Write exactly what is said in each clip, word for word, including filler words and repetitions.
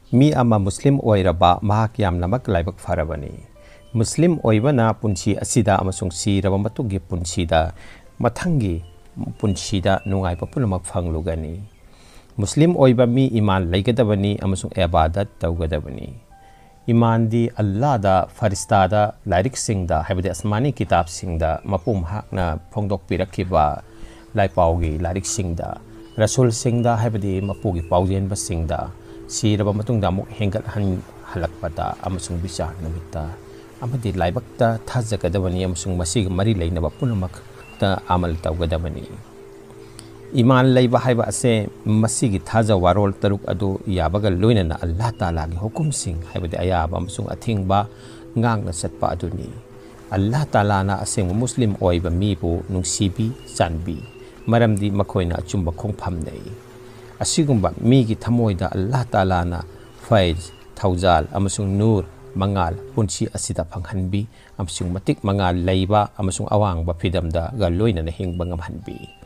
ꯃꯤ ꯑꯃ ꯃꯨꯁꯂꯤꯝ ꯑꯣꯏꯔꯕ ꯃꯍꯥꯛ ꯌꯥꯝꯅꯃꯛ ꯂꯥꯏꯕꯛ ꯐꯔꯕꯅꯤ꯫ ꯃꯨꯁꯂꯤꯝ ꯑꯣꯏꯕꯅ ꯄꯨꯟꯁꯤ ꯑꯁꯤꯗ ꯑꯃꯁꯨꯡ ꯁꯤꯔꯕ ꯃꯇꯨꯡꯒꯤ ꯄꯨꯟꯁꯤꯗ, ꯃꯊꯪꯒꯤ ꯄꯨꯟꯁꯤꯗ ꯅꯨꯡꯉꯥꯏꯕ ꯄꯨꯝꯅꯃꯛ ꯐꯪꯂꯨꯒꯅꯤ꯫ ꯃꯨꯁꯂꯤꯝ ꯑꯣꯏꯕ ꯃꯤ ꯏꯃꯥꯟ ꯂꯩꯒꯗꯕꯅꯤ ꯑꯃꯁꯨꯡ ꯑꯦꯕꯥꯗꯠ ꯇꯧꯒꯗꯕꯅꯤ꯫ ꯏꯃꯥꯟꯗꯤ ꯑꯜꯂꯥꯗ, ꯐꯔꯤꯁꯇꯥꯗ, ꯂꯥꯏꯔꯤꯛꯁꯤꯡꯗ, ꯍꯥꯏꯕꯗꯤ ꯑꯁꯃꯥꯅꯤ ꯀꯤꯇꯥꯕꯁꯤꯡꯗ, ꯃꯄꯨ ꯃꯍꯥꯛꯅ ꯐꯣꯡꯗꯣꯛꯄꯤꯔꯛꯈꯤꯕ ꯂꯥꯏꯄꯥꯎꯒꯤ ꯂꯥꯏꯔꯤꯛꯁꯤꯡꯗ, ꯔꯁꯨꯜꯁꯤꯡꯗ, ꯍꯥꯏꯕꯗꯤ ꯃꯄꯨꯒꯤ ꯄꯥꯎꯖꯦꯟꯕꯁꯤꯡꯗ, ꯁꯤꯔꯕ ꯃꯇꯨꯡꯗ ꯑꯃꯨꯛ ꯍꯦꯟꯒꯠꯍꯟ-, ꯍꯜꯂꯛꯄꯗ ꯑꯃꯁꯨꯡ ꯕꯤꯆꯥꯔ ꯅꯨꯃꯤꯠꯇ ꯑꯃꯗꯤ ꯂꯥꯏꯕꯛꯇ ꯊꯥꯖꯒꯗꯕꯅꯤ ꯑꯃꯁꯨꯡ ꯃꯁꯤꯒ ꯃꯔꯤ ꯂꯩꯅꯕ ꯄꯨꯝꯅꯃꯛꯇ ꯑꯃꯜ ꯇꯧꯒꯗꯕꯅꯤ꯫ ꯏꯃꯥꯟ ꯂꯩꯕ ꯍꯥꯏꯕ ꯑꯁꯦ ꯃꯁꯤꯒꯤ ꯊꯥꯖ ꯋꯥꯔꯣꯜ ꯇꯔꯨꯛ ꯑꯗꯨ ꯌꯥꯕꯒ ꯂꯣꯏꯅꯅ ꯑꯜꯂꯥꯍ ꯇꯥꯂꯥꯒꯤ ꯍꯨꯀꯨꯝꯁꯤꯡ, ꯍꯥꯏꯕꯗꯤ ꯑꯌꯥꯕ ꯑꯃꯁꯨꯡ ꯑꯊꯤꯡꯕ, ꯉꯥꯛꯅ ꯆꯠꯄ ꯑꯗꯨꯅꯤ꯫ ꯑꯜꯂꯥꯍ ꯇꯥꯂꯥꯅ ꯑꯁꯦꯡꯕ ꯃꯨꯁꯂꯤꯝ ꯑꯣꯏꯕ ꯃꯤꯕꯨ ꯅꯨꯡꯁꯤꯕꯤ, ꯆꯥꯟꯕꯤ, ꯃꯔꯝꯗꯤ ꯃꯈꯣꯏꯅ ꯑꯆꯨꯝꯕ ꯈꯣꯡꯐꯝ ꯂꯩ꯫ ꯑꯁꯤꯒꯨꯝꯕ ꯃꯤꯒꯤ ꯊꯃꯣꯏꯗ ꯑꯜꯂꯥꯍ ꯇꯥꯂꯥꯅ ꯐꯩꯖ, ꯊꯧꯖꯥꯜ ꯑꯃꯁꯨꯡ ꯅꯨꯔ, ꯃꯉꯥꯜ, ꯄꯨꯟꯁꯤ ꯑꯁꯤꯗ ꯐꯪꯍꯟꯕꯤ ꯑꯃꯁꯨꯡ ꯃꯇꯤꯛ ꯃꯉꯥꯜ ꯂꯩꯕ ꯑꯃꯁꯨꯡ ꯑꯋꯥꯡꯕ ꯐꯤꯗꯝꯗꯒ ꯂꯣꯏꯅꯅ ꯍꯤꯡꯕ ꯉꯝꯍꯟꯕꯤ꯫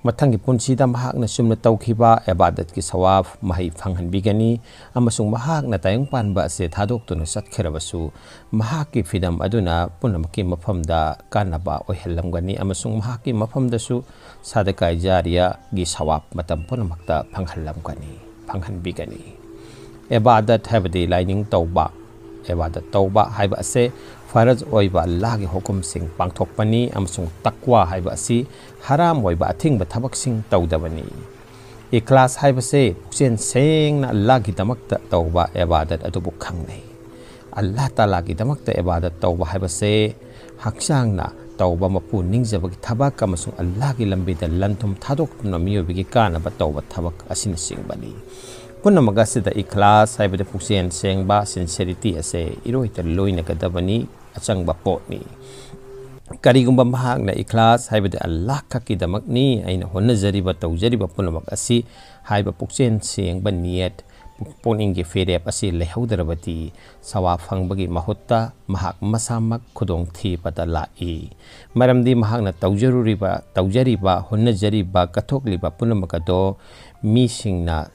ꯃꯊꯪꯒꯤ ꯄꯨꯟꯁꯤꯗ ꯃꯍꯥꯛꯅ ꯆꯨꯝꯅ ꯇꯧꯈꯤꯕ ꯑꯦꯕꯥꯗꯠꯀꯤ ꯁꯋꯥꯕ ꯃꯍꯩ ꯐꯪꯍꯟꯕꯤꯒꯅꯤ ꯑꯃꯁꯨꯡ ꯃꯍꯥꯛꯅ ꯇꯥꯏꯕꯪ ꯄꯥꯟꯕ ꯑꯁꯤ ꯊꯥꯗꯣꯛꯇꯨꯅ ꯆꯠꯈ꯭ꯔꯕꯁꯨ, ꯃꯍꯥꯛꯀꯤ ꯐꯤꯗꯝ ꯑꯗꯨꯅ ꯄꯨꯝꯅꯃꯛꯀꯤ ꯃꯐꯝꯗ ꯀꯥꯟꯅꯕ ꯑꯣꯏꯍꯜꯂꯝꯒꯅꯤ ꯑꯃꯁꯨꯡ ꯃꯍꯥꯛꯀꯤ ꯃꯐꯝꯗꯁꯨ ꯁꯥꯗꯀꯥꯏ ꯖꯥꯔꯤꯌꯥꯒꯤ ꯁꯋꯥꯕ ꯃꯇꯝ ꯄꯨꯝꯅꯃꯛꯇ ꯐꯪꯍꯜꯂꯝꯒꯅꯤ, ꯐꯪꯍꯟꯕꯤꯒꯅꯤ꯫ ꯑꯦꯕꯥꯗꯠ ꯍꯥꯏꯕꯗꯤ ꯂꯥꯏꯅꯤꯡ ꯇꯧꯕ꯫ ꯑꯦꯕꯥꯗꯠ ꯇꯧꯕ ꯍꯥꯏꯕ ꯑꯁꯦ ꯐꯔꯖ ꯑꯣꯏꯕ ꯑꯜꯂꯥꯍꯒꯤ ꯍꯨꯀꯨꯝꯁꯤꯡ ꯄꯥꯡꯊꯣꯛꯄꯅꯤ ꯑꯃꯁꯨꯡ ꯇꯛꯋꯥ ꯍꯥꯏꯕ ꯑꯁꯤ ꯍꯔꯥꯝ ꯑꯣꯏꯕ ꯑꯊꯤꯡꯕ ꯊꯕꯛꯁꯤꯡ ꯇꯧꯗꯕꯅꯤ꯫ ꯏꯈ꯭ꯂꯥꯁ ꯍꯥꯏꯕꯁꯦ ꯄꯨꯛꯆꯦꯜ ꯁꯦꯡꯅ ꯑꯜꯂꯥꯍꯒꯤꯗꯃꯛꯇ ꯇꯧꯕ ꯑꯦꯕꯥꯗꯠ ꯑꯗꯨꯕꯨ ꯈꯪꯅꯩ꯫ ꯑꯜꯂꯥꯍ ꯇꯥꯂꯥꯒꯤꯗꯃꯛꯇ ꯑꯦꯕꯥꯗꯠ ꯇꯧꯕ ꯍꯥꯏꯕꯁꯦ ꯍꯛꯆꯥꯡꯅ ꯇꯧꯕ ꯃꯄꯨ ꯅꯤꯡꯖꯕꯒꯤ ꯊꯕꯛ ꯑꯃꯁꯨꯡ ꯑꯜꯂꯥꯍꯒꯤ ꯂꯝꯕꯤꯗ ꯂꯟ-ꯊꯨꯝ ꯊꯥꯗꯣꯛꯇꯨꯅ ꯃꯤꯑꯣꯏꯕꯒꯤ ꯀꯥꯟꯅꯕ ꯇꯧꯕ ꯊꯕꯛ ꯑꯁꯤꯅꯆꯤꯡꯕꯅꯤ꯫ ꯄꯨꯝꯅꯃꯛ ꯑꯁꯤꯗ ꯏꯈ꯭ꯂꯥꯁ ꯍꯥꯏꯕꯗꯤ ꯄꯨꯛꯆꯦꯜ ꯁꯦꯡꯕ, sincerity, ꯑꯁꯦ ꯏꯔꯣꯏꯇ ꯂꯣꯏꯅꯒꯗꯕꯅꯤ, ꯑꯆꯪꯕ ꯄꯣꯠꯅꯤ꯫ ꯀꯔꯤꯒꯨꯝꯕ ꯃꯍꯥꯛꯅ ꯏꯈ꯭ꯂꯥꯁ ꯍꯥꯏꯕꯗꯤ ꯑꯜꯂꯥꯍ ꯈꯛꯀꯤꯗꯃꯛꯅꯤ ꯑꯩꯅ ꯍꯣꯠꯅꯖꯔꯤꯕ, ꯇꯧꯖꯔꯤꯕ ꯄꯨꯝꯅꯃꯛ ꯑꯁꯤ ꯍꯥꯏꯕ ꯄꯨꯛꯆꯦꯜ ꯁꯦꯡꯕ ꯅꯤꯌꯠ, ꯄꯨꯛꯅꯤꯡꯒꯤ ꯐꯤꯔꯦꯞ ꯑꯁꯤ ꯂꯩꯍꯧꯗ꯭ꯔꯕꯗꯤ, ꯁꯋꯥꯕ ꯐꯪꯕꯒꯤ ꯃꯍꯨꯠꯇ ꯃꯍꯥꯛ ꯃꯁꯥꯃꯛ ꯈꯨꯗꯣꯡꯊꯤꯕꯗ ꯂꯥꯛꯏ꯫ ꯃꯔꯝꯗꯤ ꯃꯍꯥꯛꯅ ꯇꯧꯖꯔꯨꯔꯤꯕ, ꯇꯧꯖꯔꯤꯕ, ꯍꯣꯠꯅꯖꯔꯤꯕ, ꯀꯠꯊꯣꯛꯂꯤꯕ ꯄꯨꯝꯅꯃꯛ ꯑꯗꯣ ꯃꯤꯁꯤꯡꯅ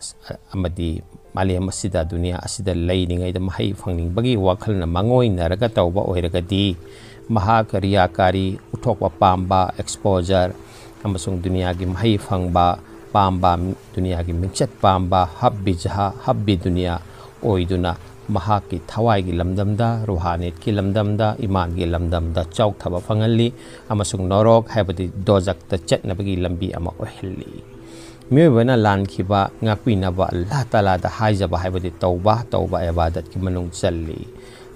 ꯑꯃꯗꯤ ꯃꯥꯂꯦꯝ ꯑꯁꯤꯗ, ꯗꯨꯅꯤꯌꯥ ꯑꯁꯤꯗ ꯂꯩꯔꯤꯉꯩꯗ ꯃꯍꯩ ꯐꯪꯅꯤꯡꯕꯒꯤ ꯋꯥꯈꯜꯅ ꯃꯥꯡꯑꯣꯏꯅꯔꯒ ꯇꯧꯕ ꯑꯣꯏꯔꯒꯗꯤ, ꯃꯍꯥꯛ ꯔꯤꯌꯥꯀꯥꯔꯤ, ꯎꯠꯊꯣꯛꯄ ꯄꯥꯝꯕ, exposure, ꯑꯃꯁꯨꯡ ꯗꯨꯅꯤꯌꯥꯒꯤ ꯃꯍꯩ ꯐꯪꯕ ꯄꯥꯝꯕ, ꯗꯨꯅꯤꯌꯥꯒꯤ ꯃꯤꯡꯆꯠ ꯄꯥꯝꯕ, hub B Jah, hub B ꯗꯨꯅꯤꯌꯥ ꯑꯣꯏꯗꯨꯅ ꯃꯍꯥꯛꯀꯤ ꯊꯋꯥꯏꯒꯤ ꯂꯝꯗꯝꯗ, ꯔꯨꯍꯥꯅꯤꯌꯠꯀꯤ ꯂꯝꯗꯝꯗ, ꯏꯃꯥꯟꯒꯤ ꯂꯝꯗꯝꯗ ꯆꯥꯎꯊꯕ ꯐꯪꯍꯜꯂꯤ ꯑꯃꯁꯨꯡ ꯅꯣꯔꯣꯛ, ꯍꯥꯏꯕꯗꯤ ꯗꯣꯖꯛꯇ ꯆꯠꯅꯕꯒꯤ ꯂꯝꯕꯤ ꯑꯃ ꯑꯣꯏꯍꯜꯂꯤ꯫ ꯃꯤꯑꯣꯏꯕꯅ ꯂꯥꯟꯈꯤꯕ ꯉꯥꯛꯄꯤꯅꯕ ꯑꯜꯂꯥꯍ ꯇꯥꯂꯥꯗ ꯍꯥꯏꯖꯕ ꯍꯥꯏꯕꯗꯤ ꯇꯧꯕꯥ ꯇꯧꯕ ꯏꯕꯥꯗꯠꯀꯤ ꯃꯅꯨꯡ ꯆꯜꯂꯤ꯫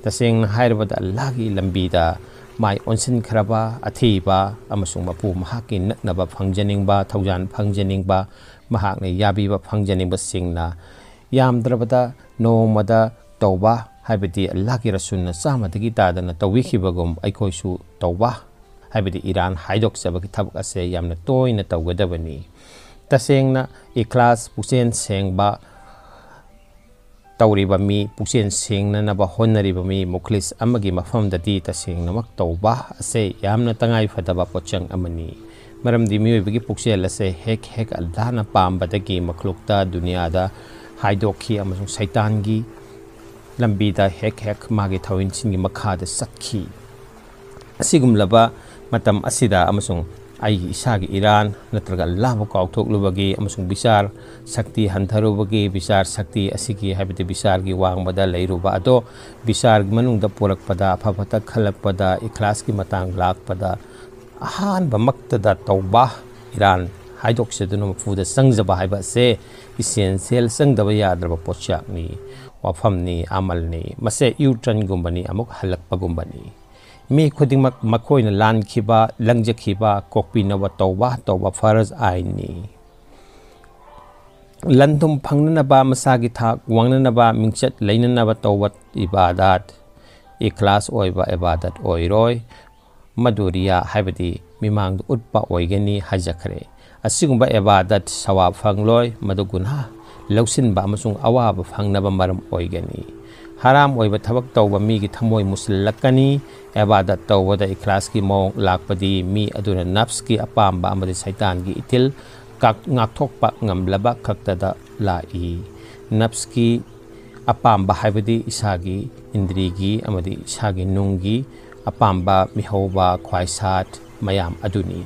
ꯇꯁꯦꯡꯅ ꯍꯥꯏꯔꯕꯗ, ꯑꯜꯂꯥꯍꯒꯤ ꯂꯝꯕꯤꯗ ꯃꯥꯏ ꯑꯣꯟꯁꯤꯟꯈ꯭ꯔꯕ, ꯑꯊꯤꯕ ꯑꯃꯁꯨꯡ ꯃꯄꯨ ꯃꯍꯥꯛꯀꯤ ꯅꯛꯅꯕ ꯐꯪꯖꯅꯤꯡꯕ, ꯊꯧꯖꯥꯜ ꯐꯪꯖꯅꯤꯡꯕ, ꯃꯍꯥꯛꯅ ꯌꯥꯕꯤꯕ ꯐꯪꯖꯅꯤꯡꯕꯁꯤꯡꯅ ꯌꯥꯝꯗ꯭ꯔꯕꯗ ꯅꯣꯡꯃꯗ ꯇꯧꯕꯥ, ꯍꯥꯏꯕꯗꯤ ꯑꯜꯂꯥꯍꯒꯤ ꯔꯁꯨꯜꯅ ꯆꯥꯝꯃꯗꯒꯤ ꯇꯥꯗꯅ ꯇꯧꯕꯤꯈꯤꯕꯒꯨꯝ, ꯑꯩꯈꯣꯏꯁꯨ ꯇꯧꯕꯥ, ꯍꯥꯏꯕꯗꯤ ꯏꯔꯥꯟ ꯍꯥꯏꯗꯣꯛꯆꯕꯒꯤ ꯊꯕꯛ ꯑꯁꯦ ꯌꯥꯝꯅ ꯇꯣꯏꯅ ꯇꯧꯒꯗꯕꯅꯤ꯫ ꯇꯁꯦꯡꯅ ꯏꯈ꯭ꯂꯥꯁ, ꯄꯨꯛꯆꯦꯜ ꯁꯦꯡꯕ, ꯇꯧꯔꯤꯕ ꯃꯤ, ꯄꯨꯛꯆꯦꯜ ꯁꯦꯡꯅꯅꯕ ꯍꯣꯠꯅꯔꯤꯕ ꯃꯤ, ꯃꯨꯈ꯭ꯂꯤꯁ ꯑꯃꯒꯤ ꯃꯐꯝꯗꯗꯤ ꯇꯁꯦꯡꯅꯃꯛ ꯇꯧꯕꯥ ꯑꯁꯦ ꯌꯥꯝꯅ ꯇꯉꯥꯏ ꯐꯗꯕ ꯄꯣꯠꯆꯪ ꯑꯃꯅꯤ꯫ ꯃꯔꯝꯗꯤ ꯃꯤꯑꯣꯏꯕꯒꯤ ꯄꯨꯛꯆꯦꯜ ꯑꯁꯦ ꯍꯦꯛ ꯍꯦꯛ ꯑꯜꯂꯥꯍꯅ ꯄꯥꯝꯕꯗꯒꯤ ꯃꯈꯂꯨꯛꯇ, ꯗꯨꯅꯤꯌꯥꯗ ꯍꯥꯏꯗꯣꯛꯈꯤ ꯑꯃꯁꯨꯡ ꯁꯩꯇꯥꯟꯒꯤ ꯂꯝꯕꯤꯗ ꯍꯦꯛ ꯍꯦꯛ ꯃꯥꯒꯤ ꯊꯧꯑꯣꯏꯟꯁꯤꯡꯒꯤ ꯃꯈꯥꯗ ꯆꯠꯈꯤ꯫ ꯑꯁꯤꯒꯨꯝꯂꯕ ꯃꯇꯝ ꯑꯁꯤꯗ ꯑꯃꯁꯨꯡ ꯑꯩꯒꯤ ꯏꯁꯥꯒꯤ ꯏꯔꯥꯟ ꯅꯠꯇ꯭ꯔꯒ ꯑꯜꯂꯥꯍꯕꯨ ꯀꯥꯎꯊꯣꯛꯂꯨꯕꯒꯤ ꯑꯃꯁꯨꯡ ꯕꯤꯆꯥꯔ ꯁꯛꯇꯤ ꯍꯟꯊꯔꯨꯕꯒꯤ, ꯕꯤꯆꯥꯔ ꯁꯛꯇꯤ ꯑꯁꯤꯒꯤ, ꯍꯥꯏꯕꯗꯤ ꯕꯤꯆꯥꯔꯒꯤ ꯋꯥꯡꯃꯗ ꯂꯩꯔꯨꯕ ꯑꯗꯣ ꯕꯤꯆꯥꯔꯒꯤ ꯃꯅꯨꯡꯗ ꯄꯨꯔꯛꯄꯗ, ꯑꯐ ꯐꯠꯇ ꯈꯜꯂꯛꯄꯗ, ꯏꯈ꯭ꯂꯥꯁꯀꯤ ꯃꯇꯥꯡ ꯂꯥꯛꯄꯗ, ꯑꯍꯥꯟꯕꯃꯛꯇꯗ ꯇꯧꯕꯥ, ꯏꯔꯥꯟ ꯍꯥꯏꯗꯣꯛꯆꯗꯨꯅ ꯃꯄꯨꯗ ꯆꯪꯖꯕ ꯍꯥꯏꯕ ꯑꯁꯦ essential, ꯆꯪꯗꯕ ꯌꯥꯗ꯭ꯔꯕ ꯄꯣꯠꯁꯛꯅꯤ, ꯋꯥꯐꯝꯅꯤ, ꯑꯃꯜꯅꯤ꯫ ꯃꯁꯦ ꯌꯨ ꯇꯔꯟꯒꯨꯝꯕꯅꯤ, ꯑꯃꯨꯛ ꯍꯜꯂꯛꯄꯒꯨꯝꯕꯅꯤ꯫ ꯃꯤ ꯈꯨꯗꯤꯡꯃꯛ ꯃꯈꯣꯏꯅ ꯂꯥꯟꯈꯤꯕ, ꯂꯪꯖꯈꯤꯕ ꯀꯣꯛꯄꯤꯅꯕ ꯇꯧꯕꯥ ꯇꯧꯕ ꯐꯔꯖ ꯑꯥꯏꯟꯅꯤ꯫ ꯂꯟ ꯊꯨꯝ ꯐꯪꯅꯅꯕ, ꯃꯁꯥꯒꯤ ꯊꯥꯛ ꯋꯥꯡꯅꯅꯕ, ꯃꯤꯡꯆꯠ ꯂꯩꯅꯅꯕ ꯇꯧꯕ ꯏꯕꯥꯗꯥꯠ ꯏꯈ꯭ꯂꯥꯁ ꯑꯣꯏꯕ ꯏꯕꯥꯗꯥꯠ ꯑꯣꯏꯔꯣꯏ꯫ ꯃꯗꯨ ꯔꯤꯌꯥ, ꯍꯥꯏꯕꯗꯤ ꯃꯤꯃꯥꯡꯗ ꯎꯠꯄ ꯑꯣꯏꯒꯅꯤ ꯍꯥꯏꯖꯈ꯭ꯔꯦ꯫ ꯑꯁꯤꯒꯨꯝꯕ ꯏꯕꯥꯗꯥꯠ ꯁꯋꯥꯕ ꯐꯪꯂꯣꯏ, ꯃꯗꯨ ꯒꯨꯅꯥꯍ ꯂꯧꯁꯤꯟꯕ ꯑꯃꯁꯨꯡ ꯑꯋꯥꯕ ꯐꯪꯅꯕ ꯃꯔꯝ ꯑꯣꯏꯒꯅꯤ꯫ ꯍꯔꯥꯝ ꯑꯣꯏꯕ ꯊꯕꯛ ꯇꯧꯕ ꯃꯤꯒꯤ ꯊꯃꯣꯏ ꯃꯨꯁꯤꯜꯂꯛꯀꯅꯤ꯫ ꯏꯕꯥꯗꯥꯠ ꯇꯧꯕꯗ ꯏꯈ꯭ꯂꯥꯁꯀꯤ ꯃꯑꯣꯡ ꯂꯥꯛꯄꯗꯤ ꯃꯤ ꯑꯗꯨꯅ ꯅꯐꯁꯀꯤ ꯑꯄꯥꯝꯕ ꯑꯃꯗꯤ ꯁꯩꯇꯥꯟꯒꯤ ꯏꯊꯤꯜ ꯀꯥꯛ-, ꯉꯥꯛꯊꯣꯛꯄ ꯉꯝꯂꯕ ꯈꯛꯇꯗ ꯂꯥꯛꯏ꯫ ꯅꯐꯁꯀꯤ ꯑꯄꯥꯝꯕ ꯍꯥꯏꯕꯗꯤ ꯏꯁꯥꯒꯤ ꯏꯟꯗ꯭ꯔꯤꯒꯤ ꯑꯃꯗꯤ ꯏꯁꯥꯒꯤ ꯅꯨꯡꯒꯤ ꯑꯄꯥꯝꯕ, ꯃꯤꯍꯧꯕ, ꯈ꯭ꯋꯥꯏꯁꯥꯠ ꯃꯌꯥꯝ ꯑꯗꯨꯅꯤ꯫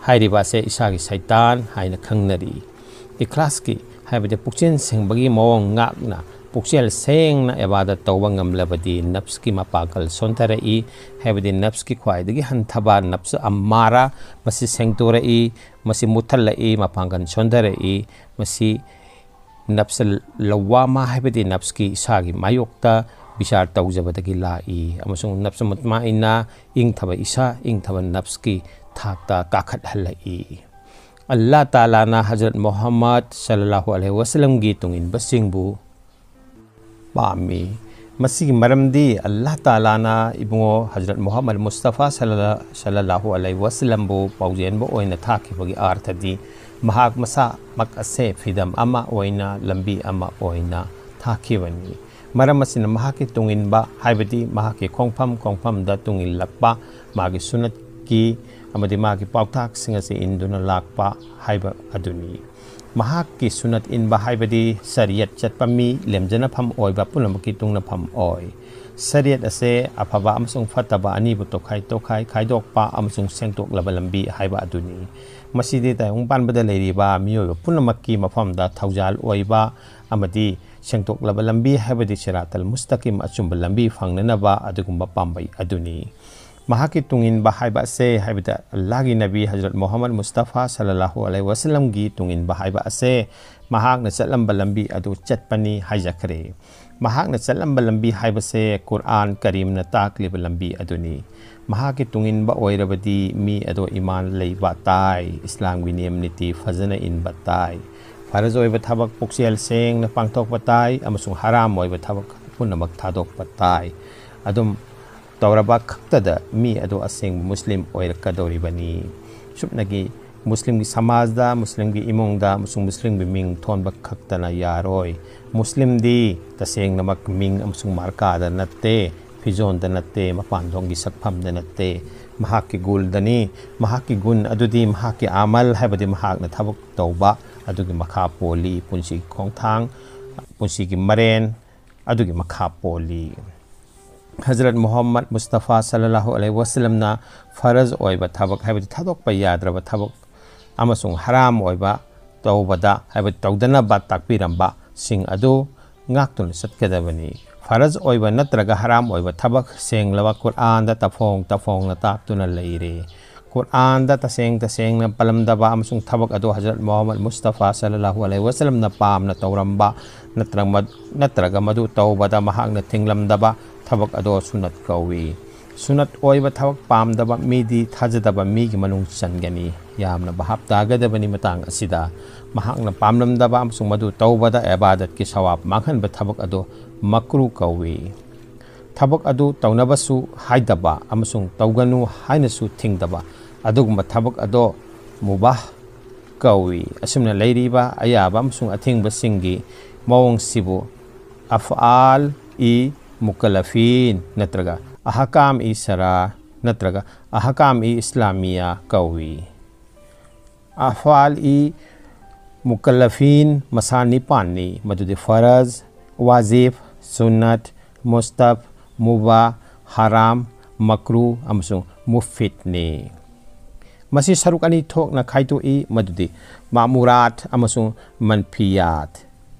ꯍꯥꯏꯔꯤꯕ ꯑꯁꯦ ꯏꯁꯥꯒꯤ ꯁꯩꯇꯥꯟ ꯍꯥꯏꯅ ꯈꯪꯅꯔꯤ꯫ ꯏꯈ꯭ꯂꯥꯁꯀꯤ ꯍꯥꯏꯕꯗꯤ ꯄꯨꯛꯆꯦꯜ ꯁꯦꯡꯕꯒꯤ ꯃꯑꯣꯡ ꯉꯥꯛꯅ ꯄꯨꯛꯆꯦꯜ ꯁꯦꯡꯅ ꯏꯕꯥꯗꯠ ꯇꯧꯕ ꯉꯝꯂꯕꯗꯤ ꯅꯐꯁꯀꯤ ꯃꯄꯥꯡꯒꯜ ꯁꯣꯟꯊꯔꯛꯏ꯫ ꯍꯥꯏꯕꯗꯤ ꯅꯐꯁꯀꯤ ꯈ꯭ꯋꯥꯏꯗꯒꯤ ꯍꯟꯊꯕ ꯅꯐꯁ ꯑꯝꯃꯥꯔꯥ, ꯃꯁꯤ ꯁꯦꯡꯗꯣꯔꯛꯏ, ꯃꯁꯤ ꯃꯨꯠꯊꯠꯂꯛꯏ, ꯃꯄꯥꯡꯒꯜ ꯁꯣꯟꯊꯔꯛꯏ꯫ ꯃꯁꯤ ꯅꯐꯁ ꯂꯋꯥꯃꯥ ꯍꯥꯏꯕꯗꯤ ꯅꯐꯁꯀꯤ ꯏꯁꯥꯒꯤ ꯃꯥꯌꯣꯛꯇ ꯕꯤꯆꯥꯔ ꯇꯧꯖꯕꯗꯒꯤ ꯂꯥꯛꯏ, ꯑꯃꯁꯨꯡ ꯅꯐꯁ ꯃꯨꯠꯃꯥꯏꯟꯅꯥ, ꯏꯪꯊꯕ ꯏꯁꯥ, ꯏꯪꯊꯕ ꯅꯐꯁꯀꯤ ꯊꯥꯛꯇ ꯀꯥꯈꯠꯍꯜꯂꯛꯏ꯫ ꯑꯜꯂꯥꯍ ꯇꯥꯂꯥꯅ ꯍꯖꯔꯠ ꯃꯨꯍꯝꯃꯗ ꯁꯜꯂꯜꯂꯥꯍꯨ ꯑꯂꯩꯍꯤ ꯋꯁꯜꯂꯝꯒꯤ ꯇꯨꯡꯏꯟꯕꯁꯤꯡꯕꯨ ꯄꯥꯝꯃꯤ꯫ ꯃꯁꯤꯒꯤ ꯃꯔꯝꯗꯤ ꯑꯜꯂꯥꯍ ꯇꯥꯂꯥꯅ ꯏꯕꯨꯡꯉꯣ ꯍꯖꯔꯠ ꯃꯨꯍꯝꯃꯗ ꯃꯨꯁꯇꯐꯥ ꯁꯜꯂꯜꯂꯥ-, ꯁꯜꯂꯜꯂꯥꯍꯨ ꯑꯂꯩꯍꯤ ꯋꯁꯜꯂꯝꯕꯨ ꯄꯥꯎꯖꯦꯟꯕ ꯑꯣꯏꯅ ꯊꯥꯈꯤꯕꯒꯤ ꯑꯥꯔꯊꯗꯤ ꯃꯍꯥꯛ ꯃꯁꯥꯃꯛ ꯑꯁꯦ ꯐ꯭ꯔꯤꯗꯝ ꯑꯃ ꯑꯣꯏꯅ, ꯂꯝꯕꯤ ꯑꯃ ꯑꯣꯏꯅ ꯊꯥꯈꯤꯕꯅꯤ꯫ ꯃꯔꯝ ꯑꯁꯤꯅ ꯃꯍꯥꯛꯀꯤ ꯇꯨꯡꯏꯟꯕ ꯍꯥꯏꯕꯗꯤ ꯃꯍꯥꯛꯀꯤ ꯈꯣꯡꯐꯝ ꯈꯣꯡꯐꯝꯗ ꯇꯨꯡꯏꯜꯂꯛꯄ, ꯃꯥꯒꯤ ꯁꯨꯅꯠꯀꯤ ꯑꯃꯗꯤ ꯃꯥꯒꯤ ꯄꯥꯎꯇꯥꯛꯁꯤꯡ ꯑꯁꯤ ꯏꯟꯗꯨꯅ ꯂꯥꯛꯄ ꯍꯥꯏꯕ ꯑꯗꯨꯅꯤ꯫ ꯃꯍꯥꯛꯀꯤ ꯁꯨꯅꯠ ꯏꯟꯕ ꯍꯥꯏꯕꯗꯤ ꯁꯔꯤꯌꯠ ꯆꯠꯄ ꯃꯤ ꯂꯦꯝꯖꯅꯐꯝ ꯑꯣꯏꯕ ꯄꯨꯝꯅꯃꯛꯀꯤ ꯇꯨꯡꯅꯐꯝ ꯑꯣꯏ꯫ ꯁꯔꯤꯌꯠ ꯑꯁꯦ ꯑꯐꯕ ꯑꯃꯁꯨꯡ ꯐꯠꯇꯕ ꯑꯅꯤꯕꯨ ꯇꯣꯈꯥꯏ ꯇꯣꯈꯥꯏ ꯈꯥꯏꯗꯣꯛꯄ ꯑꯃꯁꯨꯡ ꯁꯦꯡꯗꯣꯛꯂꯕ ꯂꯝꯕꯤ ꯍꯥꯏꯕ ꯑꯗꯨꯅꯤ꯫ ꯃꯁꯤꯗꯤ ꯇꯥꯏꯕꯪ ꯄꯥꯟꯕꯗ ꯂꯩꯔꯤꯕ ꯃꯤꯑꯣꯏꯕ ꯄꯨꯝꯅꯃꯛꯀꯤ ꯃꯐꯝꯗ ꯊꯧꯖꯥꯜ ꯑꯣꯏꯕ ꯑꯃꯗꯤ ꯁꯦꯡꯗꯣꯛꯂꯕ ꯂꯝꯕꯤ ꯍꯥꯏꯕꯗꯤ ꯁꯤꯔꯥꯇꯜ ꯃꯨꯁꯇꯀꯤꯝ, ꯑꯆꯨꯝꯕ ꯂꯝꯕꯤ ꯐꯪꯅꯅꯕ ꯑꯗꯨꯒꯨꯝꯕ ꯄꯥꯝꯕꯩ ꯑꯗꯨꯅꯤ꯫ ꯃꯍꯥꯛꯀꯤ ꯇꯨꯡꯏꯟꯕ ꯍꯥꯏꯕ ꯑꯁꯦ, ꯍꯥꯏꯕꯗꯤ ꯑꯜꯂꯥꯍꯒꯤ ꯅꯕꯤ ꯍꯖꯔꯠ ꯃꯨꯍꯝꯃꯗ ꯃꯨꯁꯇꯐꯥ ꯁꯜꯂꯜꯂꯥꯍꯨ ꯑꯂꯩꯍꯤ ꯋꯁꯜꯂꯝꯒꯤ ꯇꯨꯡꯏꯟꯕ ꯍꯥꯏꯕ ꯑꯁꯦ, ꯃꯍꯥꯛꯅ ꯆꯠꯂꯝꯕ ꯂꯝꯕꯤ ꯑꯗꯨ ꯆꯠꯄꯅꯤ ꯍꯥꯏꯖꯈ꯭ꯔꯦ꯫ ꯃꯍꯥꯛꯅ ꯆꯠꯂꯝꯕ ꯂꯝꯕꯤ ꯍꯥꯏꯕꯁꯦ ꯀꯨꯔꯑꯥꯟ ꯀꯔꯤꯝꯅ ꯇꯥꯛꯂꯤꯕ ꯂꯝꯕꯤ ꯑꯗꯨꯅꯤ꯫ ꯃꯍꯥꯛꯀꯤ ꯇꯨꯡꯏꯟꯕ ꯑꯣꯏꯔꯕꯗꯤ ꯃꯤ ꯑꯗꯣ ꯏꯃꯥꯟ ꯂꯩꯕ ꯇꯥꯏ, ꯏꯁꯂꯥꯝꯒꯤ ꯅꯤꯌꯝ ꯅꯤꯇꯤ ꯐꯖꯅ ꯏꯟꯕ ꯇꯥꯏ, ꯐꯔꯖ ꯑꯣꯏꯕ ꯊꯕꯛ ꯄꯨꯛꯆꯦꯜ ꯁꯦꯡꯅ ꯄꯥꯡꯊꯣꯛꯄ ꯇꯥꯏ ꯑꯃꯁꯨꯡ ꯍꯔꯥꯝ ꯑꯣꯏꯕ ꯊꯕꯛ ꯄꯨꯝꯅꯃꯛ ꯊꯥꯗꯣꯛꯄ ꯇꯥꯏ꯫ ꯑꯗꯨꯝ ꯇꯧꯔꯕ ꯈꯛꯇꯗ ꯃꯤ ꯑꯗꯨ ꯑꯁꯦꯡꯕ ꯃꯨꯁꯂꯤꯝ ꯑꯣꯏꯔꯛꯀꯗꯧꯔꯤꯕꯅꯤ꯫ ꯁꯨꯞꯅꯒꯤ ꯃꯨꯁꯂꯤꯝꯒꯤ ꯁꯃꯥꯖꯗ, ꯃꯨꯁꯂꯤꯝꯒꯤ ꯏꯃꯨꯡꯗ ꯑꯃꯁꯨꯡ ꯃꯨꯁꯂꯤꯝꯒꯤ ꯃꯤꯡ ꯊꯣꯟꯕ ꯈꯛꯇꯅ ꯌꯥꯔꯣꯏ꯫ ꯃꯨꯁꯂꯤꯝꯗꯤ ꯇꯁꯦꯡꯅꯃꯛ ꯃꯤꯡ ꯑꯃꯁꯨꯡ ꯃꯥꯔꯀꯥꯗ ꯅꯠꯇꯦ, ꯐꯤꯖꯣꯟꯗ ꯅꯠꯇꯦ, ꯃꯄꯥꯟꯊꯣꯡꯒꯤ ꯁꯛꯐꯝꯗ ꯅꯠꯇꯦ꯫ ꯃꯍꯥꯛꯀꯤ ꯒꯨꯜꯗꯅꯤ꯫ ꯃꯍꯥꯛꯀꯤ ꯒꯨꯟ ꯑꯗꯨꯗꯤ ꯃꯍꯥꯛꯀꯤ ꯑꯃꯜ, ꯍꯥꯏꯕꯗꯤ ꯃꯍꯥꯛꯅ ꯊꯕꯛ ꯇꯧꯕ ꯑꯗꯨꯒꯤ ꯃꯈꯥ ꯄꯣꯜꯂꯤ꯫ ꯄꯨꯟꯁꯤꯒꯤ ꯈꯣꯡꯊꯥꯡ ꯄꯨꯟꯁꯤꯒꯤ ꯃꯔꯦꯟ ꯑꯗꯨꯒꯤ ꯃꯈꯥ ꯄꯣꯜꯂꯤ꯫ ꯍꯖꯔꯠ ꯃꯨꯍꯝꯃꯗ ꯃꯨꯁꯇꯐꯥ ꯁꯜꯂꯜꯂꯥꯍꯨ ꯑꯂꯩꯍꯤ ꯋꯥꯁꯂꯝꯅ ꯐꯔꯖ ꯑꯣꯏꯕ ꯊꯕꯛ, ꯍꯥꯏꯕꯗꯤ ꯊꯥꯗꯣꯛꯄ ꯌꯥꯗ꯭ꯔꯕ ꯊꯕꯛ, ꯑꯃꯁꯨꯡ ꯍꯔꯥꯝ ꯑꯣꯏꯕ ꯇꯧꯕꯗ, ꯍꯥꯏꯕꯗꯤ ꯇꯧꯗꯅꯕ ꯇꯥꯛꯄꯤꯔꯝꯕꯁꯤꯡ ꯑꯗꯨ ꯉꯥꯛꯇꯨꯅ ꯆꯠꯀꯗꯕꯅꯤ꯫ ꯐꯔꯖ ꯑꯣꯏꯕ ꯅꯠꯇ꯭ꯔꯒ ꯍꯔꯥꯝ ꯑꯣꯏꯕ ꯊꯕꯛ ꯁꯦꯡꯂꯕ ꯀꯨꯔꯑꯥꯟꯗ ꯇꯐꯣꯡ ꯇꯐꯣꯡꯅ ꯇꯥꯛꯇꯨꯅ ꯂꯩꯔꯦ꯫ ꯀꯨꯔꯑꯥꯟꯗ ꯇꯁꯦꯡ ꯇꯁꯦꯡꯅ ꯄꯜꯂꯝꯗꯕ ꯑꯃꯁꯨꯡ ꯊꯕꯛ ꯑꯗꯨ ꯍꯖꯔꯠ ꯃꯨꯍꯝꯃꯗ ꯃꯨꯁꯇꯐꯥ ꯁꯜꯂꯜꯂꯥꯍꯨ ꯑꯂꯩꯍꯤ ꯋꯥꯁꯂꯝꯅ ꯄꯥꯝꯅ ꯇꯧꯔꯝꯕ ꯅꯠꯇ꯭ꯔꯒ ꯃ-, ꯅꯠꯇ꯭ꯔꯒ ꯃꯗꯨ ꯇꯧꯕꯗ ꯃꯍꯥꯛꯅ ꯊꯤꯡꯂꯝꯗꯕ ꯊꯕꯛ ꯑꯗꯨ ꯁꯨꯅꯠ ꯀꯧꯏ꯫ ꯁꯨꯅꯠ ꯑꯣꯏꯕ ꯊꯕꯛ ꯄꯥꯝꯗꯕ ꯃꯤꯗꯤ ꯊꯥꯖꯗꯕ ꯃꯤꯒꯤ ꯃꯅꯨꯡ ꯆꯟꯒꯅꯤ꯫ ꯌꯥꯝꯅ ꯚꯥꯞ ꯇꯥꯒꯗꯕꯅꯤ ꯃꯇꯥꯡ ꯑꯁꯤꯗ꯫ ꯃꯍꯥꯛꯅ ꯄꯥꯝꯂꯝꯗꯕ ꯑꯃꯁꯨꯡ ꯃꯗꯨ ꯇꯧꯕꯗ ꯏꯕꯥꯗꯠꯀꯤ ꯁꯋꯥꯕ ꯃꯥꯡꯍꯟꯕ ꯊꯕꯛ ꯑꯗꯨ ꯃꯀ꯭ꯔꯨ ꯀꯧꯏ꯫ ꯊꯕꯛ ꯑꯗꯨ ꯇꯧꯅꯕꯁꯨ ꯍꯥꯏꯗꯕ ꯑꯃꯁꯨꯡ ꯇꯧꯒꯅꯨ ꯍꯥꯏꯅꯁꯨ ꯊꯤꯡꯗꯕ ꯑꯗꯨꯒꯨꯝꯕ ꯊꯕꯛ ꯑꯗꯣ ꯃꯨꯕꯥꯍ ꯀꯧꯏ꯫ ꯑꯁꯨꯝꯅ ꯂꯩꯔꯤꯕ ꯑꯌꯥꯕ ꯑꯃꯁꯨꯡ ꯑꯊꯤꯡꯕꯁꯤꯡꯒꯤ ꯃꯑꯣꯡꯁꯤꯕꯨ ꯑꯐꯑꯥꯜ ꯏ ꯃꯨꯀꯜꯂꯐꯤꯟ ꯅꯠꯇ꯭ꯔꯒ ꯑꯍꯀꯥꯝ ꯏ ꯁꯔꯥ ꯅꯠꯇ꯭ꯔꯒ ꯑꯍꯀꯥꯝ ꯏ ꯏꯁꯂꯥꯃꯤꯌꯥ ꯀꯧꯏ꯫ ꯑꯐꯑꯥꯜ ꯏ ꯃꯨꯀꯜꯂꯐꯤꯟ ꯃꯁꯥ ꯅꯤꯄꯥꯟꯅꯤ, ꯃꯗꯨꯗꯤ ꯐꯔꯖ, ꯋꯥꯖꯤꯕ, ꯁꯨꯟꯅꯠ, ꯃꯨꯁꯇꯍꯕ, ꯃꯨꯕꯥꯍ, ꯍꯔꯥꯝ, ꯃꯀ꯭ꯔꯨ ꯑꯃꯁꯨꯡ ꯃꯨꯐꯤꯗꯅꯤ꯫ ꯃꯁꯤ ꯁꯔꯨꯛ ꯑꯅꯤ ꯊꯣꯛꯅ ꯈꯥꯏꯗꯣꯛꯏ, ꯃꯗꯨꯗꯤ ꯃꯥꯃꯨꯔꯥꯠ ꯑꯃꯁꯨꯡ ꯃꯟꯐꯤꯌꯥꯠ꯫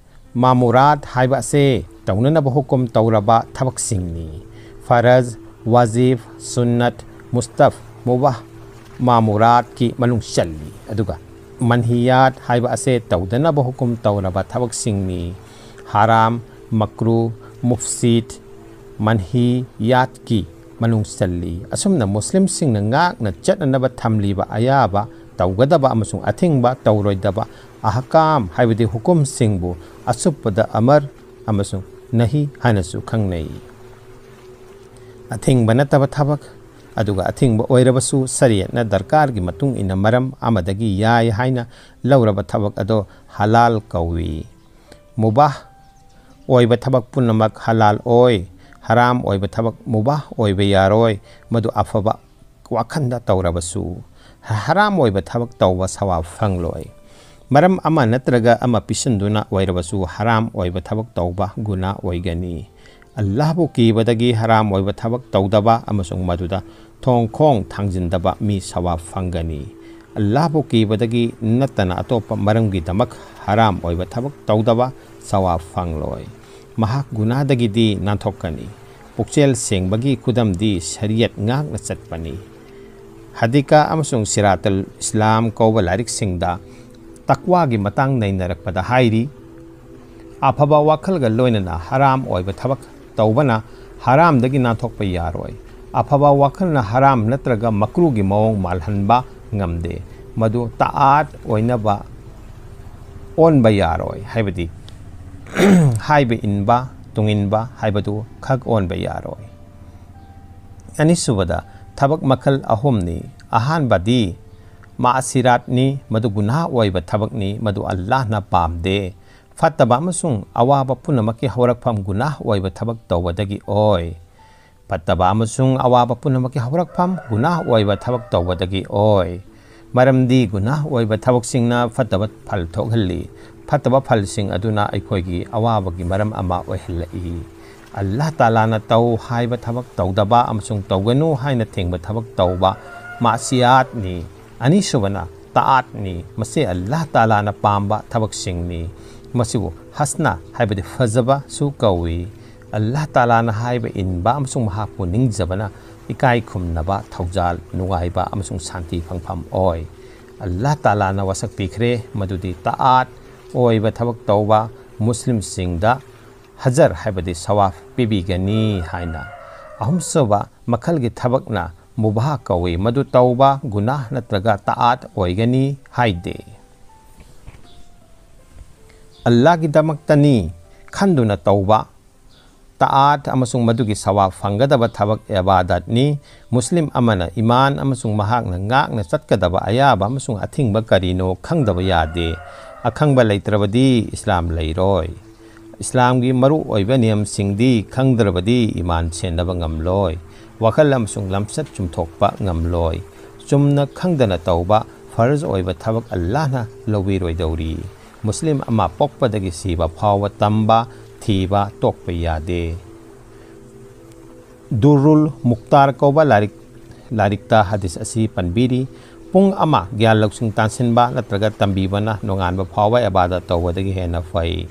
ꯃꯥꯃꯨꯔꯥꯠ ꯍꯥꯏꯕ ꯑꯁꯦ ꯇꯧꯅꯅꯕ ꯍꯨꯀꯨꯝ ꯇꯧꯔꯕ ꯊꯕꯛꯁꯤꯡꯅꯤ꯫ ꯐꯔꯖ, ꯋꯥꯖꯤꯕ, ꯁꯨꯟꯅꯠ, ꯃꯨꯁꯇꯍꯕ, ꯃꯨꯕꯥꯍ ꯃꯥꯃꯨꯔꯥꯠꯀꯤ ꯃꯅꯨꯡ ꯆꯜꯂꯤ꯫ ꯑꯗꯨꯒ ꯃꯟꯍꯤꯌꯥꯠ ꯍꯥꯏꯕ ꯑꯁꯦ ꯇꯧꯗꯅꯕ ꯍꯨꯀꯨꯝ ꯇꯧꯔꯕ ꯊꯕꯛꯁꯤꯡꯅꯤ꯫ ꯍꯔꯥꯝ, ꯃꯀ꯭ꯔꯨ, ꯃꯨꯐꯁꯤꯗ, ꯃꯟꯍꯤꯌꯥꯠꯀꯤ ꯃꯅꯨꯡ ꯆꯜꯂꯤ꯫ ꯑꯁꯨꯝꯅ ꯃꯨꯁꯂꯤꯝꯁꯤꯡꯅ ꯉꯥꯛꯅ ꯆꯠꯅꯅꯕ ꯊꯝꯂꯤꯕ ꯑꯌꯥꯕ, ꯇꯧꯒꯗꯕ ꯑꯃꯁꯨꯡ ꯑꯊꯤꯡꯕ, ꯇꯧꯔꯣꯏꯗꯕ ꯑꯍꯀꯥꯝ, ꯍꯥꯏꯕꯗꯤ ꯍꯨꯀꯨꯝꯁꯤꯡꯕꯨ ꯑꯆꯨꯞꯄꯗ ꯑꯃꯔ ꯑꯃꯁꯨꯡ ꯅꯍꯤ ꯍꯥꯏꯅꯁꯨ ꯈꯪꯅꯩ꯫ ꯑꯊꯤꯡꯕ ꯅꯠꯇꯕ ꯊꯕꯛ, ꯑꯗꯨꯒ ꯑꯊꯤꯡꯕ ꯑꯣꯏꯔꯕꯁꯨ ꯁꯔꯤꯌꯠꯅ ꯗꯔꯀꯥꯔꯒꯤ ꯃꯇꯨꯡ ꯏꯟꯅ ꯃꯔꯝ ꯑꯃꯗꯒꯤ ꯌꯥꯏ ꯍꯥꯏꯅ ꯂꯧꯔꯕ ꯊꯕꯛ ꯑꯗꯣ ꯍꯂꯥꯜ ꯀꯧꯏ꯫ ꯃꯨꯕꯥꯍ ꯑꯣꯏꯕ ꯊꯕꯛ ꯄꯨꯝꯅꯃꯛ ꯍꯂꯥꯜ ꯑꯣꯏ, ꯍꯔꯥꯝ ꯑꯣꯏꯕ ꯊꯕꯛ ꯃꯨꯕꯥꯍ ꯑꯣꯏꯕ ꯌꯥꯔꯣꯏ, ꯃꯗꯨ ꯑꯐꯕ ꯋꯥꯈꯜꯗ ꯇꯧꯔꯕꯁꯨ꯫ ꯍꯔꯥꯝ ꯑꯣꯏꯕ ꯊꯕꯛ ꯇꯧꯕ ꯁꯋꯥꯕ ꯐꯪꯂꯣꯏ꯫ ꯃꯔꯝ ꯑꯃ ꯅꯠꯇ꯭ꯔꯒ ꯑꯃ ꯄꯤꯁꯤꯟꯗꯨꯅ ꯑꯣꯏꯔꯕꯁꯨ ꯍꯔꯥꯝ ꯑꯣꯏꯕ ꯊꯕꯛ ꯇꯧꯕ ꯒꯨꯅꯥ ꯑꯣꯏꯒꯅꯤ꯫ ꯑꯜꯂꯥꯍꯕꯨ ꯀꯤꯕꯗꯒꯤ ꯍꯔꯥꯝ ꯑꯣꯏꯕ ꯊꯕꯛ ꯇꯧꯗꯕ ꯑꯃꯁꯨꯡ ꯃꯗꯨꯗ ꯊꯣꯡ ꯈꯣꯡ ꯊꯥꯡꯖꯤꯟꯗꯕ ꯃꯤ ꯁꯋꯥꯕ ꯐꯪꯒꯅꯤ꯫ ꯑꯜꯂꯥꯍꯕꯨ ꯀꯤꯕꯗꯒꯤ ꯅꯠꯇꯅ ꯑꯇꯣꯞꯄ ꯃꯔꯝꯒꯤꯗꯃꯛ ꯍꯔꯥꯝ ꯑꯣꯏꯕ ꯊꯕꯛ ꯇꯧꯗꯕ ꯁꯋꯥꯕ ꯐꯪꯂꯣꯏ꯫ ꯃꯍꯥꯛ ꯒꯨꯅꯥꯗꯒꯤꯗꯤ ꯅꯥꯟꯊꯣꯛꯀꯅꯤ꯫ ꯄꯨꯛꯆꯦꯜ ꯁꯦꯡꯕꯒꯤ ꯈꯨꯗꯝꯗꯤ ꯁꯔꯤꯌꯠ ꯉꯥꯛꯅ ꯆꯠꯄꯅꯤ꯫ ꯍꯗꯤꯀꯥ ꯑꯃꯁꯨꯡ ꯁꯤꯔꯥꯇꯨꯜ ꯏꯁꯂꯥꯝ ꯀꯧꯕ ꯂꯥꯏꯔꯤꯛꯁꯤꯡꯗ ꯇꯛꯋꯥꯒꯤ ꯃꯇꯥꯡ ꯅꯩꯅꯔꯛꯄꯗ ꯍꯥꯏꯔꯤ, ꯑꯐꯕ ꯋꯥꯈꯜꯒ ꯂꯣꯏꯅꯅ ꯍꯔꯥꯝ ꯑꯣꯏꯕ ꯊꯕꯛ ꯇꯧꯕꯅ ꯍꯔꯥꯝꯗꯒꯤ ꯅꯥꯟꯊꯣꯛꯄ ꯌꯥꯔꯣꯏ꯫ ꯑꯐꯕ ꯋꯥꯈꯜꯅ ꯍꯔꯥꯝ ꯅꯠꯇ꯭ꯔꯒ ꯃꯀ꯭ꯔꯨꯒꯤ ꯃꯑꯣꯡ ꯃꯥꯜꯍꯟꯕ ꯉꯝꯗꯦ꯫ ꯃꯗꯨ ꯇꯥꯑꯥꯠ ꯑꯣꯏꯅꯕ ꯑꯣꯟꯕ ꯌꯥꯔꯣꯏ, ꯍꯥꯏꯕꯗꯤ ꯍꯥꯏꯕ ꯏꯟꯕ, ꯇꯨꯡꯏꯟꯕ ꯍꯥꯏꯕꯗꯨ ꯈꯛ ꯑꯣꯟꯕ ꯌꯥꯔꯣꯏ꯫ ꯑꯅꯤꯁꯨꯕꯗ, ꯊꯕꯛ ꯃꯈꯜ ꯑꯍꯨꯝꯅꯤ꯫ ꯑꯍꯥꯟꯕꯗꯤ ꯃꯥꯁꯤꯔꯥꯠꯅꯤ, ꯃꯗꯨ ꯒꯨꯅꯥꯍ ꯑꯣꯏꯕ ꯊꯕꯛꯅꯤ, ꯃꯗꯨ ꯑꯜꯂꯥꯍꯅ ꯄꯥꯝꯗꯦ꯫ ꯐꯠꯇꯕ ꯑꯃꯁꯨꯡ ꯑꯋꯥꯕ ꯄꯨꯝꯅꯃꯛꯀꯤ ꯍꯧꯔꯛꯐꯝ ꯒꯨꯅꯥꯍ ꯑꯣꯏꯕ ꯊꯕꯛ ꯇꯧꯕꯗꯒꯤ ꯑꯣꯏ꯫ ꯐꯠꯇꯕ ꯑꯃꯁꯨꯡ ꯑꯋꯥꯕ ꯄꯨꯝꯅꯃꯛꯀꯤ ꯍꯧꯔꯛꯐꯝ ꯒꯨꯅꯥꯍ ꯑꯣꯏꯕ ꯊꯕꯛ ꯇꯧꯕꯗꯒꯤ ꯑꯣꯏ꯫ ꯃꯔꯝꯗꯤ ꯒꯨꯅꯥꯍ ꯑꯣꯏꯕ ꯊꯕꯛꯁꯤꯡꯅ ꯐꯠꯇꯕ ꯐꯜ ꯊꯣꯛꯍꯜꯂꯤ꯫ ꯐꯠꯇꯕ ꯐꯜꯁꯤꯡ ꯑꯗꯨꯅ ꯑꯩꯈꯣꯏꯒꯤ ꯑꯋꯥꯕꯒꯤ ꯃꯔꯝ ꯑꯃ ꯑꯣꯏꯍꯜꯂꯛꯏ꯫ ꯑꯜꯂꯥꯍ ꯇꯥꯂꯥꯅ ꯇꯧ ꯍꯥꯏꯕ ꯊꯕꯛ ꯇꯧꯗꯕ ꯑꯃꯁꯨꯡ ꯇꯧꯒꯅꯨ ꯍꯥꯏꯅ ꯊꯤꯡꯕ ꯊꯕꯛ ꯇꯧꯕ ꯃꯥꯁꯤꯌꯥꯠꯅꯤ꯫ ꯑꯅꯤꯁꯨꯕꯅ ꯇꯥꯑꯥꯠꯅꯤ꯫ ꯃꯁꯤ ꯑꯜꯂꯥꯍ ꯇꯥꯂꯥꯅ ꯄꯥꯝꯕ ꯊꯕꯛꯁꯤꯡꯅꯤ꯫ ꯃꯁꯤꯕꯨ ꯍꯁꯅ, ꯍꯥꯏꯕꯗꯤ ꯐꯖꯕꯁꯨ ꯀꯧꯏ꯫ ꯑꯜꯂꯥꯍ ꯇꯥꯂꯥꯅ ꯍꯥꯏꯕ ꯏꯟꯕ ꯑꯃꯁꯨꯡ ꯃꯍꯥꯛꯄꯨ ꯅꯤꯡꯖꯕꯅ ꯏꯀꯥꯏ ꯈꯨꯝꯅꯕ ꯊꯧꯖꯥꯜ, ꯅꯨꯡꯉꯥꯏꯕ ꯑꯃꯁꯨꯡ ꯁꯥꯟꯇꯤ ꯐꯪꯐꯝ ꯑꯣꯏ꯫ ꯑꯜꯂꯥꯍ ꯇꯥꯂꯥꯅ ꯋꯥꯁꯛ ꯄꯤꯈ꯭ꯔꯦ ꯃꯗꯨꯗꯤ ꯇꯥꯑꯥꯠ ꯑꯣꯏꯕ ꯊꯕꯛ ꯇꯧꯕ ꯃꯨꯁꯂꯤꯝꯁꯤꯡꯗ ꯍꯖꯔ, ꯍꯥꯏꯕꯗꯤ ꯁꯋꯥꯐ, ꯄꯤꯕꯤꯒꯅꯤ ꯍꯥꯏꯅ꯫ ꯑꯍꯨꯝꯁꯨꯕ ꯃꯈꯜꯒꯤ ꯊꯕꯛꯅ ꯃꯨꯕꯥꯍ ꯀꯧꯏ, ꯃꯗꯨ ꯇꯧꯕ ꯒꯨꯅꯥꯍ ꯅꯠꯇ꯭ꯔꯒ ꯇꯥꯑꯥꯠ ꯑꯣꯏꯒꯅꯤ ꯍꯥꯏꯗꯦ꯫ ꯑꯜꯂꯥꯍꯒꯤꯗꯃꯛꯇꯅꯤ ꯈꯟꯗꯨꯅ ꯇꯧꯕ ꯇꯥꯑꯥꯠ ꯑꯃꯁꯨꯡ ꯃꯗꯨꯒꯤ ꯁꯋꯥꯕ ꯐꯪꯒꯗꯕ ꯊꯕꯛ ꯏꯕꯥꯗꯠꯅꯤ꯫ ꯃꯨꯁꯂꯤꯝ ꯑꯃꯅ ꯏꯃꯥꯟ ꯑꯃꯁꯨꯡ ꯃꯍꯥꯛꯅ ꯉꯥꯛꯅ ꯆꯠꯀꯗꯕ ꯑꯌꯥꯕ ꯑꯃꯁꯨꯡ ꯑꯊꯤꯡꯕ ꯀꯔꯤꯅꯣ ꯈꯪꯗꯕ ꯌꯥꯗꯦ꯫ ꯑꯈꯪꯕ ꯂꯩꯇ꯭ꯔꯕꯗꯤ ꯏꯁꯂꯥꯝ ꯂꯩꯔꯣꯏ꯫ ꯏꯁꯂꯥꯝꯒꯤ ꯃꯔꯨꯑꯣꯏꯕ ꯅꯤꯌꯝꯁꯤꯡꯗꯤ ꯈꯪꯗ꯭ꯔꯕꯗꯤ ꯏꯃꯥꯟ ꯁꯦꯟꯅꯕ ꯉꯝꯂꯣꯏ꯫ ꯋꯥꯈꯜ ꯑꯃꯁꯨꯡ ꯂꯝꯆꯠ ꯆꯨꯝꯊꯣꯛꯄ ꯉꯝꯂꯣꯏ꯫ ꯆꯨꯝꯅ ꯈꯪꯗꯅ ꯇꯧꯕ ꯐꯔꯖ ꯑꯣꯏꯕ ꯊꯕꯛ ꯑꯜꯂꯥꯍꯅ ꯂꯧꯕꯤꯔꯣꯏꯗꯧꯔꯤ꯫ ꯃꯨꯁꯂꯤꯝ ꯑꯃ ꯄꯣꯛꯄꯗꯒꯤ ꯁꯤꯕ ꯐꯥꯎꯕ ꯇꯝꯕ, ꯊꯤꯕ, ꯇꯣꯛꯄ ꯌꯥꯗꯦ꯫ ꯗꯨꯔꯨꯜ ꯃꯨꯛꯇꯥꯔ ꯀꯧꯕ ꯂꯥꯏꯔꯤꯛ, ꯂꯥꯏꯔꯤꯛꯇ ꯍꯗꯤꯁ ꯑꯁꯤ ꯄꯟꯕꯤꯔꯤ, "ꯄꯨꯡ ꯑꯃ ꯒ꯭ꯌꯥꯟ ꯂꯧꯁꯤꯡ ꯇꯥꯟꯁꯤꯟꯕ ꯅꯠꯇ꯭ꯔꯒ ꯇꯝꯕꯤꯕꯅ ꯅꯣꯡꯉꯥꯟꯕ ꯐꯥꯎꯕ ꯏꯕꯥꯗꯠ ꯇꯧꯕꯗꯒꯤ ꯍꯦꯟꯅ ꯐꯩ"꯫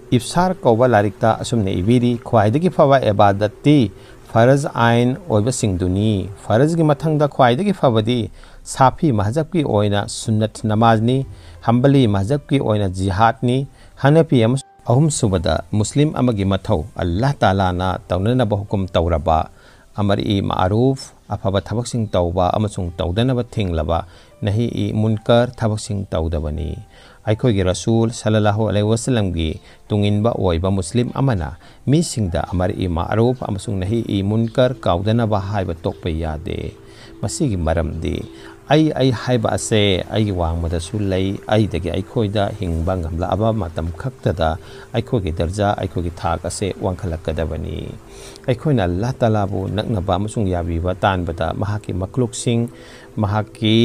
ꯏꯐꯁꯥꯔ ꯀꯧꯕ ꯂꯥꯏꯔꯤꯛꯇ ꯑꯁꯨꯝꯅ ꯏꯕꯤꯔꯤ, "ꯈ꯭ꯋꯥꯏꯗꯒꯤ ꯐꯕ ꯏꯕꯥꯗꯠꯇꯤ ꯐꯔꯖ ꯑꯥꯏꯟ ꯑꯣꯏꯕꯁꯤꯡꯗꯨꯅꯤ꯫ ꯐꯔꯖꯒꯤ ꯃꯊꯪꯗ ꯈ꯭ꯋꯥꯏꯗꯒꯤ ꯐꯕꯗꯤ ꯁꯥꯐꯤ ꯃꯍꯖꯕꯀꯤ ꯑꯣꯏꯅ ꯁꯨꯟꯅꯠ ꯅꯃꯥꯖꯅꯤ, ꯍꯝꯕꯂꯤ ꯃꯍꯖꯕꯀꯤ ꯑꯣꯏꯅ ꯖꯤꯍꯥꯗꯅꯤ, ꯍꯅꯐꯤ ꯑꯃꯁꯨꯡ ꯑꯍꯨꯝꯁꯨꯕꯗ ꯃꯨꯁꯂꯤꯝ ꯑꯃꯒꯤ ꯃꯊꯧ ꯑꯜꯂꯥꯍ ꯇꯥꯂꯥꯅ ꯇꯧꯅꯅꯕ ꯍꯨꯀꯨꯝ ꯇꯧꯔꯕ, ꯑꯃꯔ ꯏ ꯃꯥꯔꯨꯐ, ꯑꯐꯕ ꯊꯕꯛꯁꯤꯡ ꯇꯧꯕ ꯑꯃꯁꯨꯡ ꯇꯧꯗꯅꯕ ꯊꯤꯡꯂꯕ, ꯅꯍꯤ ꯏ ꯃꯨꯟꯀꯔ, ꯊꯕꯛꯁꯤꯡ ꯇꯧꯗꯕꯅꯤ"꯫ ꯑꯩꯈꯣꯏꯒꯤ ꯔꯁꯨꯜ ꯁꯜꯂꯜꯂꯥꯍꯨ ꯑꯂꯩꯍꯤ ꯋꯁꯜꯂꯝꯒꯤ ꯇꯨꯡꯏꯟꯕ ꯑꯣꯏꯕ ꯃꯨꯁꯂꯤꯝ ꯑꯃꯅ ꯃꯤꯁꯤꯡꯗ ꯑꯃꯔ ꯏ ꯃꯥꯔꯨꯐ ꯑꯃꯁꯨꯡ ꯅꯍꯤ ꯏ ꯃꯨꯟꯀꯔ ꯀꯥꯎꯗꯅꯕ ꯍꯥꯏꯕ ꯇꯣꯛꯄ ꯌꯥꯗꯦ꯫ ꯃꯁꯤꯒꯤ ꯃꯔꯝꯗꯤ ꯑꯩ, ꯑꯩ ꯍꯥꯏꯕ ꯑꯁꯦ ꯑꯩꯒꯤ ꯋꯥꯡꯃꯗꯁꯨ ꯂꯩ꯫ ꯑꯩꯗꯒꯤ ꯑꯩꯈꯣꯏꯗ ꯍꯤꯡꯕ ꯉꯝꯂꯛꯑꯕ ꯃꯇꯝ ꯈꯛꯇꯗ ꯑꯩꯈꯣꯏꯒꯤ ꯗꯔꯖꯥ, ꯑꯩꯈꯣꯏꯒꯤ ꯊꯥꯛ ꯑꯁꯦ ꯋꯥꯡꯈꯠꯂꯛꯀꯗꯕꯅꯤ꯫ ꯑꯩꯈꯣꯏꯅ ꯑꯜꯂꯥꯍ ꯇꯥꯂꯥꯕꯨ ꯅꯛꯅꯕ ꯑꯃꯁꯨꯡ ꯌꯥꯕꯤꯕ ꯇꯥꯟꯕꯗ ꯃꯍꯥꯛꯀꯤ ꯃꯈꯂꯨꯛꯁꯤꯡ, ꯃꯍꯥꯛꯀꯤ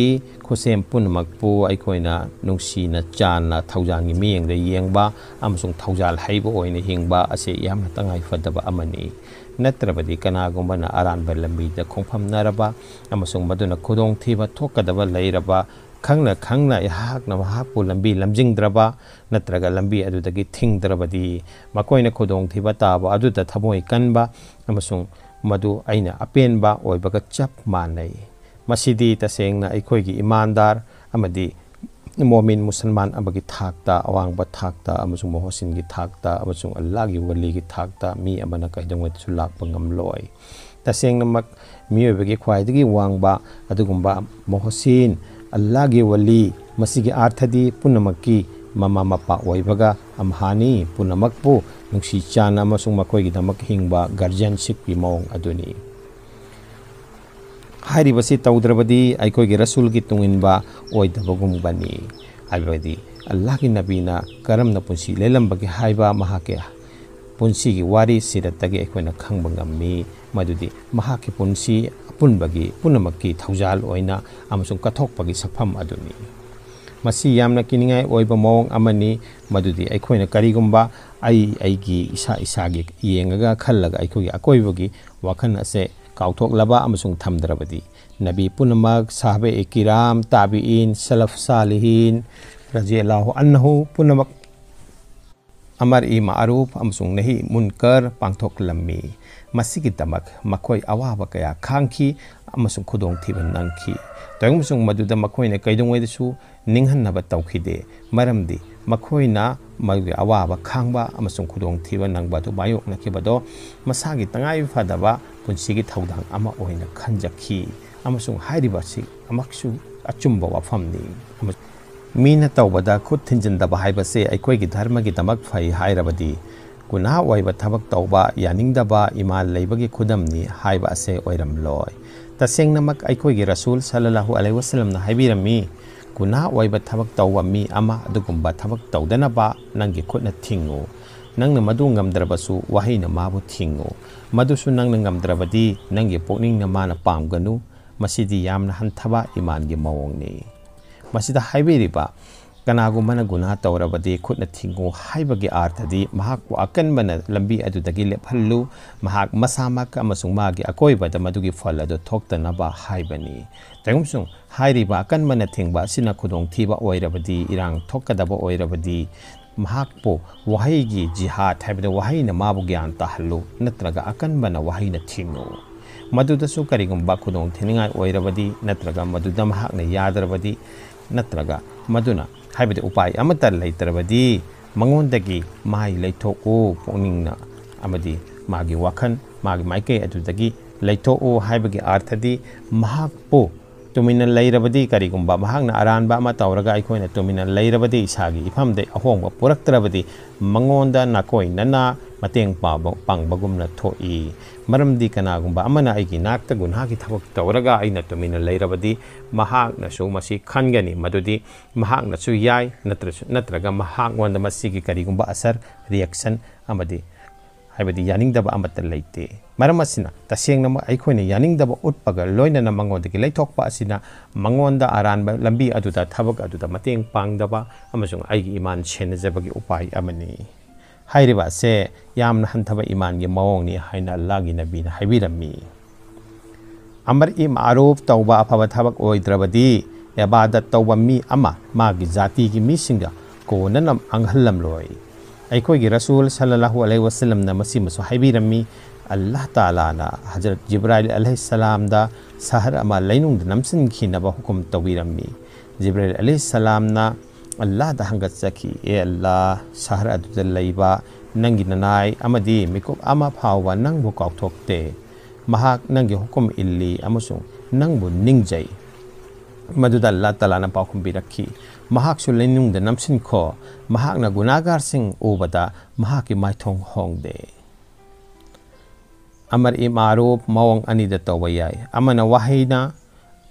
ꯈꯨꯠꯁꯦꯝ ꯄꯨꯝꯅꯃꯛꯄꯨ ꯑꯩꯈꯣꯏꯅ ꯅꯨꯡꯁꯤꯅ, ꯆꯥꯟꯅ, ꯊꯧꯖꯥꯜꯒꯤ ꯃꯤꯠꯌꯦꯡꯗ ꯌꯦꯡꯕ ꯑꯃꯁꯨꯡ ꯊꯧꯖꯥꯜ ꯍꯩꯕ ꯑꯣꯏꯅ ꯍꯤꯡꯕ ꯑꯁꯤ ꯌꯥꯝꯅ ꯇꯉꯥꯏ ꯐꯗꯕ ꯑꯃꯅꯤ꯫ ꯅꯠꯇ꯭ꯔꯕꯗꯤ ꯀꯅꯥꯒꯨꯝꯕꯅ ꯑꯔꯥꯟꯕ ꯂꯝꯕꯤꯗ ꯈꯣꯡꯐꯝꯅꯔꯕ ꯑꯃꯁꯨꯡ ꯃꯗꯨꯅ ꯈꯨꯗꯣꯡꯊꯤꯕ ꯊꯣꯛꯀꯗꯕ ꯂꯩꯔꯕ, ꯈꯪꯅ ꯈꯪꯅ ꯑꯩꯍꯥꯛꯅ ꯃꯍꯥꯛꯄꯨ ꯂꯝꯕꯤ ꯂꯝꯖꯤꯡꯗ꯭ꯔꯕ ꯅꯠꯇ꯭ꯔꯒ ꯂꯝꯕꯤ ꯑꯗꯨꯗꯒꯤ ꯊꯤꯡꯗ꯭ꯔꯕꯗꯤ, ꯃꯈꯣꯏꯅ ꯈꯨꯗꯣꯡꯊꯤꯕ ꯇꯥꯕ ꯑꯗꯨꯗ ꯊꯃꯣꯏ ꯀꯟꯕ ꯑꯃꯁꯨꯡ ꯃꯗꯨ ꯑꯩꯅ ꯑꯄꯦꯟꯕ ꯑꯣꯏꯕꯒ ꯆꯞ ꯃꯥꯟꯅꯩ꯫ ꯃꯁꯤꯗꯤ ꯇꯁꯦꯡꯅ ꯑꯩꯈꯣꯏꯒꯤ ꯏꯃꯥꯟꯗꯥꯔ ꯑꯃꯗꯤ ꯃꯣꯃꯤꯟ ꯃꯨꯁꯜꯃꯥꯟ ꯑꯃꯒꯤ ꯊꯥꯛꯇ, ꯑꯋꯥꯡꯕ ꯊꯥꯛꯇ ꯑꯃꯁꯨꯡ ꯃꯣꯍꯣꯁꯤꯟꯒꯤ ꯊꯥꯛꯇ ꯑꯃꯁꯨꯡ ꯑꯜꯂꯥꯍꯒꯤ ꯋꯥꯂꯤꯒꯤ ꯊꯥꯛꯇ ꯃꯤ ꯑꯃꯅ ꯀꯩꯗꯧꯉꯩꯗꯁꯨ ꯂꯥꯛꯄ ꯉꯝꯂꯣꯏ꯫ ꯇꯁꯦꯡꯅꯃꯛ ꯃꯤꯑꯣꯏꯕꯒꯤ ꯈ꯭ꯋꯥꯏꯗꯒꯤ ꯋꯥꯡꯕ ꯑꯗꯨꯒꯨꯝꯕ ꯃꯣꯍꯣꯁꯤꯟ, ꯑꯜꯂꯥꯍꯒꯤ ꯋꯥꯂꯤ, ꯃꯁꯤꯒꯤ ꯑꯥꯔꯊꯗꯤ ꯄꯨꯝꯅꯃꯛꯀꯤ ꯃꯃꯥ ꯃꯄꯥ ꯑꯣꯏꯕꯒ ꯑꯝꯍꯥꯅꯤ, ꯄꯨꯝꯅꯃꯛꯄꯨ ꯅꯨꯡꯁꯤ ꯆꯥꯟꯅ ꯑꯃꯁꯨꯡ ꯃꯈꯣꯏꯒꯤꯗꯃꯛ ꯍꯤꯡꯕ ꯒꯥꯔꯖꯤꯌꯟꯁꯤꯞꯀꯤ ꯃꯑꯣꯡ ꯑꯗꯨꯅꯤ꯫ ꯍꯥꯏꯔꯤꯕꯁꯤ ꯇꯧꯗ꯭ꯔꯕꯗꯤ ꯑꯩꯈꯣꯏꯒꯤ ꯔꯁꯨꯜꯒꯤ ꯇꯨꯡꯏꯟꯕ ꯑꯣꯏꯗꯕꯒꯨꯝꯕꯅꯤ꯫ ꯍꯥꯏꯕꯗꯤ ꯑꯜꯂꯥꯍꯒꯤ ꯅꯕꯤꯅ ꯀꯔꯝꯅ ꯄꯨꯟꯁꯤ ꯂꯦꯜꯂꯝꯕꯒꯦ ꯍꯥꯏꯕ ꯃꯍꯥꯛꯀꯤ ꯄꯨꯟꯁꯤꯒꯤ ꯋꯥꯔꯤ ꯁꯤꯔꯠꯇꯒꯤ ꯑꯩꯈꯣꯏꯅ ꯈꯪꯕ ꯉꯝꯃꯤ꯫ ꯃꯗꯨꯗꯤ ꯃꯍꯥꯛꯀꯤ ꯄꯨꯟꯁꯤ ꯄꯨꯟꯕꯒꯤ, ꯄꯨꯝꯅꯃꯛꯀꯤ ꯊꯧꯖꯥꯜ ꯑꯣꯏꯅ ꯑꯃꯁꯨꯡ ꯀꯠꯊꯣꯛꯄꯒꯤ ꯁꯛꯐꯝ ꯑꯗꯨꯅꯤ꯫ ꯃꯁꯤ ꯌꯥꯝꯅ ꯀꯤꯅꯤꯡꯉꯥꯏ ꯑꯣꯏꯕ ꯃꯑꯣꯡ ꯑꯃꯅꯤ, ꯃꯗꯨꯗꯤ ꯑꯩꯈꯣꯏꯅ ꯀꯔꯤꯒꯨꯝꯕ ꯑꯩ, ꯑꯩꯒꯤ ꯏꯁꯥ ꯏꯁꯥꯒꯤ ꯌꯦꯡꯉꯒ ꯈꯜꯂꯒ ꯑꯩꯈꯣꯏꯒꯤ ꯑꯀꯣꯏꯕꯒꯤ ꯋꯥꯈꯜ ꯑꯁꯦ ꯀꯥꯎꯊꯣꯛꯂꯕ ꯑꯃꯁꯨꯡ ꯊꯝꯗ꯭ꯔꯕꯗꯤ, ꯅꯕꯤ ꯄꯨꯝꯅꯃꯛ, ꯁꯥꯍꯥꯕꯦ ꯀꯤꯔꯥꯝ, ꯇꯥꯕꯤꯏꯟ, ꯁꯂꯐ ꯁꯥꯂꯤꯍꯤꯟ, ꯔꯖꯤꯌꯜꯂꯥꯍꯨ ꯑꯟꯍꯨ ꯄꯨꯝꯅꯃꯛ ꯑꯃꯔ ꯏ ꯃꯥꯔꯨꯐ ꯑꯃꯁꯨꯡ ꯅꯍꯤ ꯃꯨꯟꯀꯔ ꯄꯥꯡꯊꯣꯛꯂꯝꯃꯤ꯫ ꯃꯁꯤꯒꯤꯗꯃꯛ ꯃꯈꯣꯏ ꯑꯋꯥꯕ ꯀꯌꯥ ꯈꯥꯡꯈꯤ ꯑꯃꯁꯨꯡ ꯈꯨꯗꯣꯡꯊꯤꯕ ꯅꯪꯈꯤ꯫ ꯇꯧꯏꯒꯨꯝꯕꯁꯨꯡ ꯃꯗꯨꯗ ꯃꯈꯣꯏꯅ ꯀꯩꯗꯧꯉꯩꯗꯁꯨ ꯅꯤꯡꯍꯟꯅꯕ ꯇꯧꯈꯤꯗꯦ, ꯃꯔꯝꯗꯤ ꯃꯈꯣꯏꯅ ꯃꯗꯨꯒꯤ ꯑꯋꯥꯕ ꯈꯥꯡꯕ ꯑꯃꯁꯨꯡ ꯈꯨꯗꯣꯡꯊꯤꯕ ꯅꯪꯕ ꯑꯗꯨ ꯃꯥꯌꯣꯛꯅꯈꯤꯕꯗꯣ ꯃꯁꯥꯒꯤ ꯇꯉꯥꯏ ꯐꯗꯕ ꯄꯨꯟꯁꯤꯒꯤ ꯊꯧꯗꯥꯡ ꯑꯃ ꯑꯣꯏꯅ ꯈꯟꯖꯈꯤ꯫ ꯑꯃꯁꯨꯡ ꯍꯥꯏꯔꯤꯕ ꯑꯁꯤ ꯑꯃꯛꯁꯨ ꯑꯆꯨꯝꯕ ꯋꯥꯐꯝꯅꯤ꯫ ꯑꯃꯁꯨꯡ ꯃꯤꯅ ꯇꯧꯕꯗ ꯈꯨꯠ ꯊꯤꯟꯖꯤꯟꯗꯕ ꯍꯥꯏꯕꯁꯦ ꯑꯩꯈꯣꯏꯒꯤ ꯙꯔꯃꯒꯤꯗꯃꯛ ꯐꯩ ꯍꯥꯏꯔꯕꯗꯤ, ꯒꯨꯅꯥꯍ ꯑꯣꯏꯕ ꯊꯕꯛ ꯇꯧꯕ ꯌꯥꯅꯤꯡꯗꯕ ꯏꯃꯥꯟ ꯂꯩꯕꯒꯤ ꯈꯨꯗꯝꯅꯤ ꯍꯥꯏꯕ ꯑꯁꯦ ꯑꯣꯏꯔꯝꯂꯣꯏ꯫ ꯇꯁꯦꯡꯅꯃꯛ ꯑꯩꯈꯣꯏꯒꯤ ꯔꯁꯨꯜ ꯁꯜꯂꯜꯂꯥꯍꯨ ꯑꯂꯩꯍꯤ ꯋꯁꯜꯂꯝꯅ ꯍꯥꯏꯕꯤꯔꯝꯃꯤ, "ꯒꯨꯅꯥꯍ ꯑꯣꯏꯕ ꯊꯕꯛ ꯇꯧꯕ ꯃꯤ ꯑꯃ ꯑꯗꯨꯒꯨꯝꯕ ꯊꯕꯛ ꯇꯧꯗꯅꯕ ꯅꯪꯒꯤ ꯈꯨꯠꯅ ꯊꯤꯡꯉꯨ꯫ ꯅꯪꯅ ꯃꯗꯨ ꯉꯝꯗ꯭ꯔꯕꯁꯨ ꯋꯥꯍꯩꯅ ꯃꯥꯕꯨ ꯊꯤꯡꯉꯨ꯫ ꯃꯗꯨꯁꯨ ꯅꯪꯅ ꯉꯝꯗ꯭ꯔꯕꯗꯤ ꯅꯪꯒꯤ ꯄꯨꯛꯅꯤꯡꯅ ꯃꯥꯅ ꯄꯥꯝꯒꯅꯨ꯫ ꯃꯁꯤꯗꯤ ꯌꯥꯝꯅ ꯍꯟꯊꯕ ꯏꯃꯥꯟꯒꯤ ꯃꯑꯣꯡꯅꯤ"꯫ ꯃꯁꯤꯗ ꯍꯥꯏꯕꯤꯔꯤꯕ, "ꯀꯅꯥꯒꯨꯝꯕꯅ ꯒꯨꯅꯥꯍ ꯇꯧꯔꯕꯗꯤ ꯈꯨꯠꯅ ꯊꯤꯡꯉꯨ" ꯍꯥꯏꯕꯒꯤ ꯑꯥꯔꯊꯗꯤ ꯃꯍꯥꯛꯄꯨ ꯑꯀꯟꯕꯅ ꯂꯝꯕꯤ ꯑꯗꯨꯗꯒꯤ ꯂꯦꯞꯍꯜꯂꯨ, ꯃꯍꯥꯛ ꯃꯁꯥꯃꯛ ꯑꯃꯁꯨꯡ ꯃꯥꯒꯤ ꯑꯀꯣꯏꯕꯗ ꯃꯗꯨꯒꯤ ꯐꯜ ꯑꯗꯨ ꯊꯣꯛꯇꯅꯕ ꯍꯥꯏꯕꯅꯤ꯫ ꯇꯧꯏꯒꯨꯝꯕꯁꯨꯡ ꯍꯥꯏꯔꯤꯕ ꯑꯀꯟꯕꯅ ꯊꯤꯡꯕ ꯑꯁꯤꯅ ꯈꯨꯗꯣꯡꯊꯤꯕ ꯑꯣꯏꯔꯕꯗꯤ, ꯏꯔꯥꯡ ꯊꯣꯛꯀꯗꯕ ꯑꯣꯏꯔꯕꯗꯤ, ꯃꯍꯥꯛꯄꯨ ꯋꯥꯍꯩꯒꯤ ꯖꯤꯍꯥꯗ ꯍꯥꯏꯕꯗꯤ ꯋꯥꯍꯩꯅ ꯃꯥꯕꯨ ꯒ꯭ꯌꯥꯟ ꯇꯥꯍꯜꯂꯨ, ꯅꯠꯇ꯭ꯔꯒ ꯑꯀꯟꯕꯅ ꯋꯥꯍꯩꯅ ꯊꯤꯡꯉꯨ꯫ ꯃꯗꯨꯗꯁꯨ ꯀꯔꯤꯒꯨꯝꯕ ꯈꯨꯗꯣꯡꯊꯤꯅꯤꯡꯉꯥꯏ ꯑꯣꯏꯔꯕꯗꯤ, ꯅꯠꯇ꯭ꯔꯒ ꯃꯗꯨꯗ ꯃꯍꯥꯛꯅ ꯌꯥꯗ꯭ꯔꯕꯗꯤ, ꯅꯠꯇ꯭ꯔꯒ ꯃꯗꯨꯅ, ꯍꯥꯏꯕꯗꯤ ꯎꯄꯥꯏ ꯑꯃꯠꯇ ꯂꯩꯇ꯭ꯔꯕꯗꯤ, ꯃꯉꯣꯟꯗꯒꯤ ꯃꯥꯏ ꯂꯩꯊꯣꯛꯎ, ꯄꯨꯛꯅꯤꯡꯅ ꯑꯃꯗꯤ ꯃꯥꯒꯤ ꯋꯥꯈꯜ, ꯃꯥꯒꯤ ꯃꯥꯏꯀꯩ ꯑꯗꯨꯗꯒꯤ ꯂꯩꯊꯣꯛꯎ ꯍꯥꯏꯕꯒꯤ ꯑꯥꯔꯊꯗꯤ ꯃꯍꯥꯛꯄꯨ ꯇꯨꯃꯤꯟꯅ ꯂꯩꯔꯕꯗꯤ, ꯀꯔꯤꯒꯨꯝꯕ ꯃꯍꯥꯛꯅ ꯑꯔꯥꯟꯕ ꯑꯃ ꯇꯧꯔꯒ ꯑꯩꯈꯣꯏꯅ ꯇꯨꯃꯤꯟꯅ ꯂꯩꯔꯕꯗꯤ, ꯏꯁꯥꯒꯤ ꯏꯐꯝꯗ ꯑꯍꯣꯡꯕ ꯄꯨꯔꯛꯇ꯭ꯔꯕꯗꯤ, ꯃꯉꯣꯟꯗ ꯅꯥꯀꯣꯏꯅꯅ ꯃꯇꯦꯡ ꯄꯥꯡꯕ-, ꯄꯥꯡꯕꯒꯨꯝꯅ ꯊꯣꯛꯏ꯫ ꯃꯔꯝꯗꯤ ꯀꯅꯥꯒꯨꯝꯕ ꯑꯃꯅ ꯑꯩꯒꯤ ꯅꯥꯛꯇ ꯒꯨꯟꯍꯥꯒꯤ ꯊꯕꯛ ꯇꯧꯔꯒ ꯑꯩꯅ ꯇꯨꯃꯤꯟꯅ ꯂꯩꯔꯕꯗꯤ, ꯃꯍꯥꯛꯅꯁꯨ ꯃꯁꯤ ꯈꯟꯒꯅꯤ, ꯃꯗꯨꯗꯤ ꯃꯍꯥꯛꯅꯁꯨ ꯌꯥꯏ, ꯅꯠꯇ꯭ꯔꯁꯨ, ꯅꯠꯇ꯭ꯔꯒ ꯃꯍꯥꯛꯉꯣꯟꯗ ꯃꯁꯤꯒꯤ ꯀꯔꯤꯒꯨꯝꯕ ꯑꯁꯔ, ꯔꯤꯌꯦꯛꯁꯟ ꯑꯃꯗꯤ ꯍꯥꯏꯕꯗꯤ ꯌꯥꯅꯤꯡꯗꯕ ꯑꯃꯠꯇ ꯂꯩꯇꯦ꯫ ꯃꯔꯝ ꯑꯁꯤꯅ, ꯇꯁꯦꯡꯅꯃꯛ ꯑꯩꯈꯣꯏꯅ ꯌꯥꯅꯤꯡꯗꯕ ꯎꯠꯄꯒ ꯂꯣꯏꯅꯅ ꯃꯉꯣꯟꯗꯒꯤ ꯂꯩꯊꯣꯛꯄ ꯑꯁꯤꯅ ꯃꯉꯣꯟꯗ ꯑꯔꯥꯟꯕ ꯂꯝꯕꯤ ꯑꯗꯨꯗ, ꯊꯕꯛ ꯑꯗꯨꯗ ꯃꯇꯦꯡ ꯄꯥꯡꯗꯕ ꯑꯃꯁꯨꯡ ꯑꯩꯒꯤ ꯏꯃꯥꯟ ꯁꯦꯟꯅꯖꯕꯒꯤ ꯎꯄꯥꯏ ꯑꯃꯅꯤ꯫ ꯍꯥꯏꯔꯤꯕ ꯑꯁꯦ ꯌꯥꯝꯅ ꯍꯟꯊꯕ ꯏꯃꯥꯟꯒꯤ ꯃꯑꯣꯡꯅꯤ ꯍꯥꯏꯅ ꯑꯜꯂꯥꯍꯒꯤ ꯅꯕꯤꯅ ꯍꯥꯏꯕꯤꯔꯝꯃꯤ꯫ ꯑꯃꯔ ꯏ ꯃꯥꯔꯨꯐ ꯇꯧꯕ ꯑꯐꯕ ꯊꯕꯛ ꯑꯣꯏꯗ꯭ꯔꯕꯗꯤ, ꯏꯕꯥꯗꯠ ꯇꯧꯕ ꯃꯤ ꯑꯃ ꯃꯥꯒꯤ ꯖꯥꯇꯤꯒꯤ ꯃꯤꯁꯤꯡꯒ ꯀꯣꯟꯅꯅ ꯃꯥꯡꯍꯜꯂꯝꯂꯣꯏ꯫ ꯑꯩꯈꯣꯏꯒꯤ ꯔꯁꯨꯜ ꯁꯜꯂꯜꯂꯥꯍꯨ ꯑꯂꯩꯍꯤ ꯋꯁꯜꯂꯝꯅ ꯃꯁꯤꯃꯁꯨ ꯍꯥꯏꯕꯤꯔꯝꯃꯤ꯫ ꯑꯜꯂꯥꯍ ꯇꯥꯂꯥꯅ ꯍꯖꯔꯠ ꯖꯤꯕ꯭ꯔꯥꯏꯜ ꯑꯂꯩꯍꯤ ꯁꯂꯥꯝꯗ ꯁꯍꯔ ꯑꯃ ꯂꯩꯅꯨꯡꯗ ꯅꯝꯁꯤꯟꯈꯤꯅꯕ ꯍꯨꯀꯨꯝ ꯇꯧꯕꯤꯔꯝꯃꯤ꯫ ꯖꯤꯕ꯭ꯔꯥꯏꯜ ꯑꯂꯩꯍꯤ ꯁꯂꯥꯝꯅ ꯑꯜꯂꯥꯍꯗ ꯍꯪꯒꯠꯆꯈꯤ, "ꯑꯦ ꯑꯜꯂꯥꯍ, ꯁꯍꯔ ꯑꯗꯨꯗ ꯂꯩꯕ ꯅꯪꯒꯤ ꯅꯅꯥꯏ ꯑꯃꯗꯤ ꯃꯤꯀꯨꯞ ꯑꯃ ꯐꯥꯎꯕ ꯅꯪꯕꯨ ꯀꯥꯎꯊꯣꯛꯇꯦ꯫ ꯃꯍꯥꯛ ꯅꯪꯒꯤ ꯍꯨꯀꯨꯝ ꯏꯜꯂꯤ ꯑꯃꯁꯨꯡ ꯅꯪꯕꯨ ꯅꯤꯡꯖꯩ꯫" ꯃꯗꯨꯗ ꯑꯜꯂꯥꯍ ꯇꯥꯂꯥꯅ ꯄꯥꯎꯈꯨꯝ ꯄꯤꯔꯛꯈꯤ, "ꯃꯍꯥꯛꯁꯨ ꯂꯩꯅꯨꯡꯗ ꯅꯝꯁꯤꯟꯈꯣ, ꯃꯍꯥꯛꯅ ꯒꯨꯅꯥꯒꯥꯔꯁꯤꯡ ꯎꯕꯗ ꯃꯍꯥꯛꯀꯤ ꯃꯥꯏꯊꯣꯡ ꯍꯣꯡꯗꯦ꯫" ꯑꯃꯔ ꯏ ꯃꯥꯔꯨꯐ ꯃꯑꯣꯡ ꯑꯅꯤꯗ ꯇꯧꯕ ꯌꯥꯏ꯫ ꯑꯃꯅ ꯋꯥꯍꯩꯅ,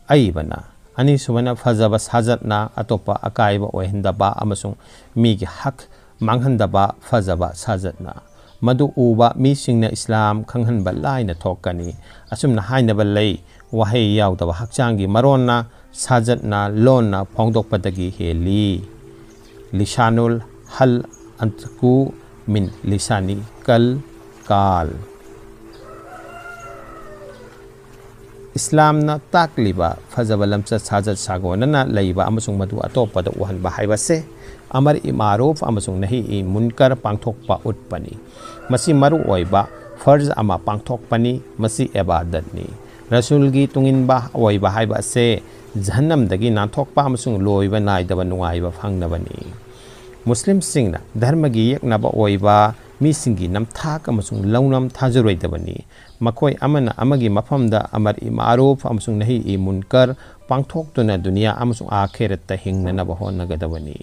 ꯑꯏꯕꯅ, ꯑꯅꯤꯁꯨꯕꯅ ꯐꯖꯕ ꯁꯥꯖꯠꯅ ꯑꯇꯣꯞꯄ ꯑꯀꯥꯏꯕ ꯑꯣꯏꯍꯟꯗꯕ ꯑꯃꯁꯨꯡ ꯃꯤꯒꯤ ꯍꯛ ꯃꯥꯡꯍꯟꯗꯕ ꯐꯖꯕ ꯁꯥꯖꯠꯅ꯫ ꯃꯗꯨ ꯎꯕ ꯃꯤꯁꯤꯡꯅ ꯏꯁꯂꯥꯝ ꯈꯪꯍꯟꯕ ꯂꯥꯏꯅ ꯊꯣꯛꯀꯅꯤ꯫ ꯑꯁꯨꯝꯅ ꯍꯥꯏꯅꯕ ꯂꯩ, "ꯋꯥꯍꯩ ꯌꯥꯎꯗꯕ ꯍꯛꯆꯥꯡꯒꯤ ꯃꯔꯣꯟꯅ ꯁꯥꯖꯠꯅ ꯂꯣꯟꯅ ꯐꯣꯡꯗꯣꯛꯄꯗꯒꯤ ꯍꯦꯜꯂꯤ꯫" ꯂꯤꯁꯥꯅꯨꯜ ꯍꯜ ꯑꯟꯇꯀꯨ ꯃꯤꯟ ꯂꯤꯁꯥꯅꯤ ꯀꯜ ꯀꯥꯜ꯫ ꯏꯁꯂꯥꯝꯅ ꯇꯥꯛꯂꯤꯕ ꯐꯖꯕ ꯂꯝꯆꯠ ꯁꯥꯖꯠ ꯁꯥꯒꯣꯟꯅꯅ ꯂꯩꯕ ꯑꯃꯁꯨꯡ ꯃꯗꯨ ꯑꯇꯣꯞꯄꯗ ꯎꯍꯟꯕ ꯍꯥꯏꯕꯁꯦ ꯑꯃꯔ ꯏ ꯃꯥꯔꯨꯐ ꯑꯃꯁꯨꯡ ꯅꯍꯤ ꯏ ꯃꯨꯟꯀꯔ ꯄꯥꯡꯊꯣꯛꯄ ꯎꯠꯄꯅꯤ꯫ ꯃꯁꯤ ꯃꯔꯨꯑꯣꯏꯕ ꯐꯔꯖ ꯑꯃ ꯄꯥꯡꯊꯣꯛꯄꯅꯤ꯫ ꯃꯁꯤ ꯏꯕꯥꯗꯠꯅꯤ꯫ ꯔꯁꯨꯜꯒꯤ ꯇꯨꯡꯏꯟꯕ ꯑꯣꯏꯕ ꯍꯥꯏꯕ ꯑꯁꯦ ꯖꯍꯟꯅꯝꯗꯒꯤ ꯅꯥꯟꯊꯣꯛꯄ ꯑꯃꯁꯨꯡ ꯂꯣꯏꯕ ꯅꯥꯏꯗꯕ ꯅꯨꯡꯉꯥꯏꯕ ꯐꯪꯅꯕꯅꯤ꯫ ꯃꯨꯁꯂꯤꯝꯁꯤꯡꯅ ꯙꯔꯃꯒꯤ ꯌꯦꯛꯅꯕ ꯑꯣꯏꯕ ꯃꯤꯁꯤꯡꯒꯤ ꯅꯝꯊꯥꯛ ꯑꯃꯁꯨꯡ ꯂꯧꯅꯝ ꯊꯥꯖꯔꯣꯏꯗꯕꯅꯤ꯫ ꯃꯈꯣꯏ ꯑꯃꯅ ꯑꯃꯒꯤ ꯃꯐꯝꯗ ꯑꯃꯔ ꯏ ꯃꯥꯔꯨꯐ ꯑꯃꯁꯨꯡ ꯅꯍꯤ ꯏ ꯃꯨꯟꯀꯔ ꯄꯥꯡꯊꯣꯛꯇꯨꯅ ꯗꯨꯅꯤꯌꯥ ꯑꯃꯁꯨꯡ ꯑꯥꯈꯦꯔꯠꯇ ꯍꯤꯡꯅꯅꯕ ꯍꯣꯠꯅꯒꯗꯕꯅꯤ꯫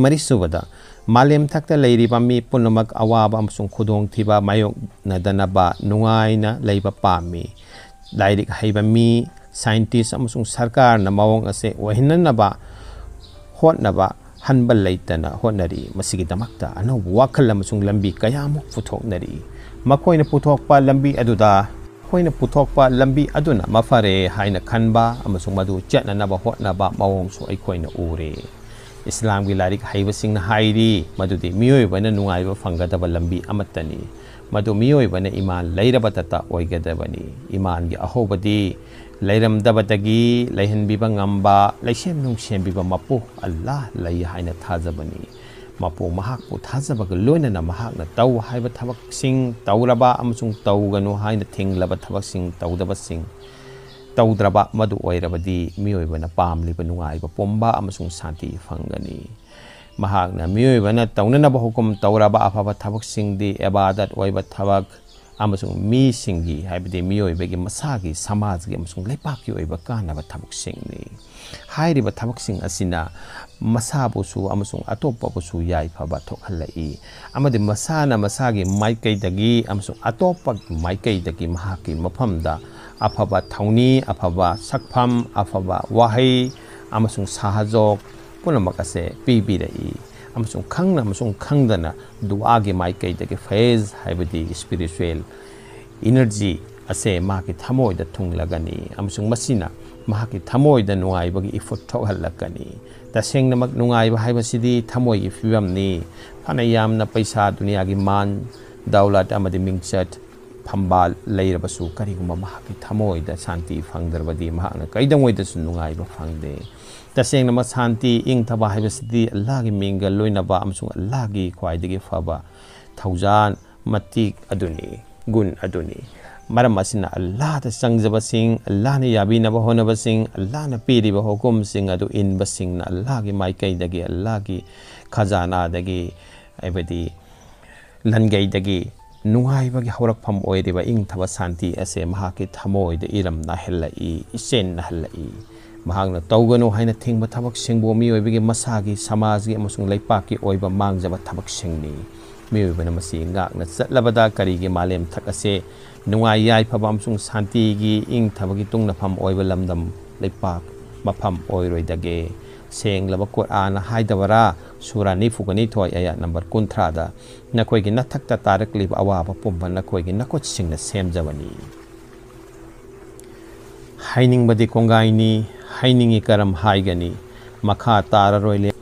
ꯃꯔꯤꯁꯨꯕꯗ, ꯃꯥꯂꯦꯝ ꯊꯛꯇ ꯂꯩꯔꯤꯕ ꯃꯤ ꯄꯨꯝꯅꯃꯛ ꯑꯋꯥꯕ ꯑꯃꯁꯨꯡ ꯈꯨꯗꯣꯡꯊꯤꯕ ꯃꯥꯌꯣꯛꯅꯗꯅꯕ ꯅꯨꯡꯉꯥꯏꯅ ꯂꯩꯕ ꯄꯥꯝꯃꯤ꯫ ꯂꯥꯏꯔꯤꯛ ꯍꯩꯕ ꯃꯤ, ꯁꯥꯏꯟꯇꯤꯁ ꯑꯃꯁꯨꯡ ꯁꯔꯀꯥꯔꯅ ꯃꯑꯣꯡ ꯑꯁꯦ ꯑꯣꯏꯍꯟꯅꯅꯕ ꯍꯣꯠꯅꯕ ꯍꯟꯕ ꯂꯩꯇꯅ ꯍꯣꯠꯅꯔꯤ꯫ ꯃꯁꯤꯒꯤꯗꯃꯛꯇ ꯑꯅꯧꯕ ꯋꯥꯈꯜ ꯑꯃꯁꯨꯡ ꯂꯝꯕꯤ ꯀꯌꯥꯃꯨꯛ ꯄꯨꯊꯣꯛꯅꯔꯤ꯫ ꯃꯈꯣꯏꯅ ꯄꯨꯊꯣꯛꯄ ꯂꯝꯕꯤ ꯑꯗꯨꯗ, ꯃꯈꯣꯏꯅ ꯄꯨꯊꯣꯛꯄ ꯂꯝꯕꯤ ꯑꯗꯨꯅ ꯃꯐꯔꯦ ꯍꯥꯏꯅ ꯈꯟꯕ ꯑꯃꯁꯨꯡ ꯃꯗꯨ ꯆꯠꯅꯅꯕ ꯍꯣꯠꯅꯕ ꯃꯑꯣꯡꯁꯨ ꯑꯩꯈꯣꯏꯅ ꯎꯔꯦ꯫ ꯏꯁꯂꯥꯝꯒꯤ ꯂꯥꯏꯔꯤꯛ ꯍꯩꯕꯁꯤꯡꯅ ꯍꯥꯏꯔꯤ ꯃꯗꯨꯗꯤ ꯃꯤꯑꯣꯏꯕꯅ ꯅꯨꯡꯉꯥꯏꯕ ꯐꯪꯒꯗꯕ ꯂꯝꯕꯤ ꯑꯃꯠꯇꯅꯤ꯫ ꯃꯗꯨ ꯃꯤꯑꯣꯏꯕꯅ ꯏꯃꯥꯟ ꯂꯩꯔꯕꯇꯇ ꯑꯣꯏꯒꯗꯕꯅꯤ꯫ ꯏꯃꯥꯟꯒꯤ ꯑꯍꯧꯕꯗꯤ ꯂꯩꯔꯝꯗꯕꯗꯒꯤ ꯂꯩꯍꯟꯕꯤꯕ ꯉꯝꯕ, ꯂꯩꯁꯦꯝ ꯅꯨꯡꯁꯦꯝꯕꯤꯕ ꯃꯄꯨ ꯑꯜꯂꯥꯍ ꯂꯩ ꯍꯥꯏꯅ ꯊꯥꯖꯕꯅꯤ꯫ ꯃꯄꯨ ꯃꯍꯥꯛꯄꯨ ꯊꯥꯖꯕꯒ ꯂꯣꯏꯅꯅ ꯃꯍꯥꯛꯅ ꯇꯧ ꯍꯥꯏꯕ ꯊꯕꯛꯁꯤꯡ ꯇꯧꯔꯕ ꯑꯃꯁꯨꯡ ꯇꯧꯒꯅꯨ ꯍꯥꯏꯅ ꯊꯤꯡꯂꯕ ꯊꯕꯛꯁꯤꯡ ꯇꯧꯗꯕꯁꯤꯡ, ꯇꯧꯗ꯭ꯔꯕ ꯃꯗꯨ ꯑꯣꯏꯔꯕꯗꯤ ꯃꯤꯑꯣꯏꯕꯅ ꯄꯥꯝꯂꯤꯕ ꯅꯨꯡꯉꯥꯏꯕ ꯄꯨꯝꯕ ꯑꯃꯁꯨꯡ ꯁꯥꯟꯇꯤ ꯐꯪꯒꯅꯤ꯫ ꯃꯍꯥꯛꯅ ꯃꯤꯑꯣꯏꯕꯅ ꯇꯧꯅꯅꯕ ꯍꯨꯀꯨꯝ ꯇꯧꯔꯕ ꯑꯐꯕ ꯊꯕꯛꯁꯤꯡꯗꯤ ꯏꯕꯥꯗꯠ ꯑꯣꯏꯕ ꯊꯕꯛ ꯑꯃꯁꯨꯡ ꯃꯤꯁꯤꯡꯒꯤ, ꯍꯥꯏꯕꯗꯤ ꯃꯤꯑꯣꯏꯕꯒꯤ ꯃꯁꯥꯒꯤ, ꯁꯃꯥꯖꯒꯤ ꯑꯃꯁꯨꯡ ꯂꯩꯄꯥꯛꯀꯤ ꯑꯣꯏꯕ ꯀꯥꯟꯅꯕ ꯊꯕꯛꯁꯤꯡꯅꯤ꯫ ꯍꯥꯏꯔꯤꯕ ꯊꯕꯛꯁꯤꯡ ꯑꯁꯤꯅ ꯃꯁꯥꯕꯨꯁꯨ ꯑꯃꯁꯨꯡ ꯑꯇꯣꯞꯄꯕꯨꯁꯨ ꯌꯥꯏꯐꯕ ꯊꯣꯛꯍꯜꯂꯛꯏ, ꯑꯃꯗꯤ ꯃꯁꯥꯅ ꯃꯁꯥꯒꯤ ꯃꯥꯏꯀꯩꯗꯒꯤ ꯑꯃꯁꯨꯡ ꯑꯇꯣꯞꯄꯒꯤ ꯃꯥꯏꯀꯩꯗꯒꯤ ꯃꯍꯥꯛꯀꯤ ꯃꯐꯝꯗ ꯑꯐꯕ ꯊꯧꯅꯤ, ꯑꯐꯕ ꯁꯛꯐꯝ, ꯑꯐꯕ ꯋꯥꯍꯩ ꯑꯃꯁꯨꯡ ꯁꯍꯥꯖꯣꯛ ꯄꯨꯝꯅꯃꯛ ꯑꯁꯦ ꯄꯤꯕꯤꯔꯛꯏ꯫ ꯑꯃꯁꯨꯡ ꯈꯪꯅ ꯑꯃꯁꯨꯡ ꯈꯪꯗꯅ ꯗꯨꯋꯥꯒꯤ ꯃꯥꯏꯀꯩꯗꯒꯤ ꯐꯦꯖ, ꯍꯥꯏꯕꯗꯤ spiritual energy ꯑꯁꯦ ꯃꯍꯥꯛꯀꯤ ꯊꯃꯣꯏꯗ ꯊꯨꯡꯂꯒꯅꯤ, ꯑꯃꯁꯨꯡ ꯃꯁꯤꯅ ꯃꯍꯥꯛꯀꯤ ꯊꯃꯣꯏꯗ ꯅꯨꯡꯉꯥꯏꯕꯒꯤ ꯏꯐꯨꯠ ꯊꯣꯛꯍꯜꯂꯛꯀꯅꯤ꯫ ꯇꯁꯦꯡꯅꯃꯛ ꯅꯨꯡꯉꯥꯏꯕ ꯍꯥꯏꯕꯁꯤꯗꯤ ꯊꯃꯣꯏꯒꯤ ꯐꯤꯕꯝꯅꯤ꯫ ꯐꯅ ꯌꯥꯝꯅ ꯄꯩꯁꯥ, ꯗꯨꯅꯤꯌꯥꯒꯤ ꯃꯥꯟ, ꯗꯧꯂꯠ ꯑꯃꯗꯤ ꯃꯤꯡꯆꯠ, ꯐꯝꯕꯥꯜ ꯂꯩꯔꯕꯁꯨ ꯀꯔꯤꯒꯨꯝꯕ ꯃꯍꯥꯛꯀꯤ ꯊꯃꯣꯏꯗ ꯁꯥꯟꯇꯤ ꯐꯪꯗ꯭ꯔꯕꯗꯤ ꯃꯍꯥꯛꯅ ꯀꯩꯗꯧꯉꯩꯗꯁꯨ ꯅꯨꯡꯉꯥꯏꯕ ꯐꯪꯗꯦ꯫ ꯇꯁꯦꯡꯅꯃꯛ ꯁꯥꯟꯇꯤ, ꯏꯪꯊꯕ ꯍꯥꯏꯕꯁꯤꯗꯤ ꯑꯜꯂꯥꯍꯒꯤ ꯃꯤꯡꯒ ꯂꯣꯏꯅꯕ ꯑꯃꯁꯨꯡ ꯑꯜꯂꯥꯍꯒꯤ ꯈ꯭ꯋꯥꯏꯗꯒꯤ ꯐꯕ ꯊꯧꯖꯥꯜ ꯃꯇꯤꯛ ꯑꯗꯨꯅꯤ, ꯒꯨꯟ ꯑꯗꯨꯅꯤ꯫ ꯃꯔꯝ ꯑꯁꯤꯅ ꯑꯜꯂꯥꯍꯗ ꯆꯪꯖꯕꯁꯤꯡ, ꯑꯜꯂꯥꯍꯅ ꯌꯥꯕꯤꯅꯕ ꯍꯣꯠꯅꯕꯁꯤꯡ, ꯑꯜꯂꯥꯍꯅ ꯄꯤꯔꯤꯕ ꯍꯨꯀꯨꯝꯁꯤꯡ ꯑꯗꯨ ꯏꯟꯕꯁꯤꯡꯅ ꯑꯜꯂꯥꯍꯒꯤ ꯃꯥꯏꯀꯩꯗꯒꯤ, ꯑꯜꯂꯥꯍꯒꯤ ꯈꯖꯥꯅꯥꯗꯒꯤ, ꯍꯥꯏꯕꯗꯤ ꯂꯟꯒꯩꯗꯒꯤ ꯅꯨꯡꯉꯥꯏꯕꯒꯤ ꯍꯧꯔꯛꯐꯝ ꯑꯣꯏꯔꯤꯕ ꯏꯪꯊꯕ ꯁꯥꯟꯇꯤ ꯑꯁꯦ ꯃꯍꯥꯛꯀꯤ ꯊꯃꯣꯏꯗ ꯏꯔꯝ ꯅꯥꯏꯍꯜꯂꯛꯏ, ꯏꯆꯦꯟ ꯅꯥꯏꯍꯜꯂꯛꯏ꯫ ꯃꯍꯥꯛꯅ ꯇꯧꯒꯅꯨ ꯍꯥꯏꯅ ꯊꯤꯡꯕ ꯊꯕꯛꯁꯤꯡꯕꯨ ꯃꯤꯑꯣꯏꯕꯒꯤ ꯃꯁꯥꯒꯤ, ꯁꯃꯥꯖꯒꯤ ꯑꯃꯁꯨꯡ ꯂꯩꯄꯥꯛꯀꯤ ꯑꯣꯏꯕ ꯃꯥꯡꯖꯕ ꯊꯕꯛꯁꯤꯡꯅꯤ꯫ ꯃꯤꯑꯣꯏꯕꯅ ꯃꯁꯤ ꯉꯥꯛꯅ ꯆꯠꯂꯕꯗ ꯀꯔꯤꯒꯤ ꯃꯥꯂꯦꯝ ꯊꯛ ꯑꯁꯦ ꯅꯨꯡꯉꯥꯏ ꯌꯥꯏꯐꯕ ꯑꯃꯁꯨꯡ ꯁꯥꯟꯇꯤꯒꯤ ꯏꯪꯊꯕꯒꯤ ꯇꯨꯡꯅꯐꯝ ꯑꯣꯏꯕ ꯂꯝꯗꯝ, ꯂꯩꯄꯥꯛ, ꯃꯐꯝ ꯑꯣꯏꯔꯣꯏꯗꯒꯦ? ꯁꯦꯡꯂꯕ ꯀꯨꯔꯑꯥꯟꯅ ꯍꯥꯏꯗꯕꯔꯥ? ꯁꯨꯔꯥ ꯅꯤꯐꯨꯒ ꯅꯤꯊꯣꯏ, ꯑꯌꯥꯠ ꯅꯝꯕꯔ ꯀꯨꯟꯊ꯭ꯔꯥꯗ, "ꯅꯈꯣꯏꯒꯤ ꯅꯊꯛꯇ ꯇꯥꯔꯛꯂꯤꯕ ꯑꯋꯥꯕ ꯄꯨꯝꯕ ꯅꯈꯣꯏꯒꯤ ꯅꯈꯨꯠꯁꯤꯡꯅ ꯁꯦꯝꯖꯕꯅꯤ"꯫ ꯍꯥꯏꯅꯤꯡꯕꯗꯤ ꯀꯣꯡꯒꯥꯏꯅꯤ, ꯍꯥꯏꯅꯤꯡꯉꯤ ꯀꯔꯝ ꯍꯥꯏꯒꯅꯤ? ꯃꯈꯥ ꯇꯥꯔꯔꯣꯏ꯫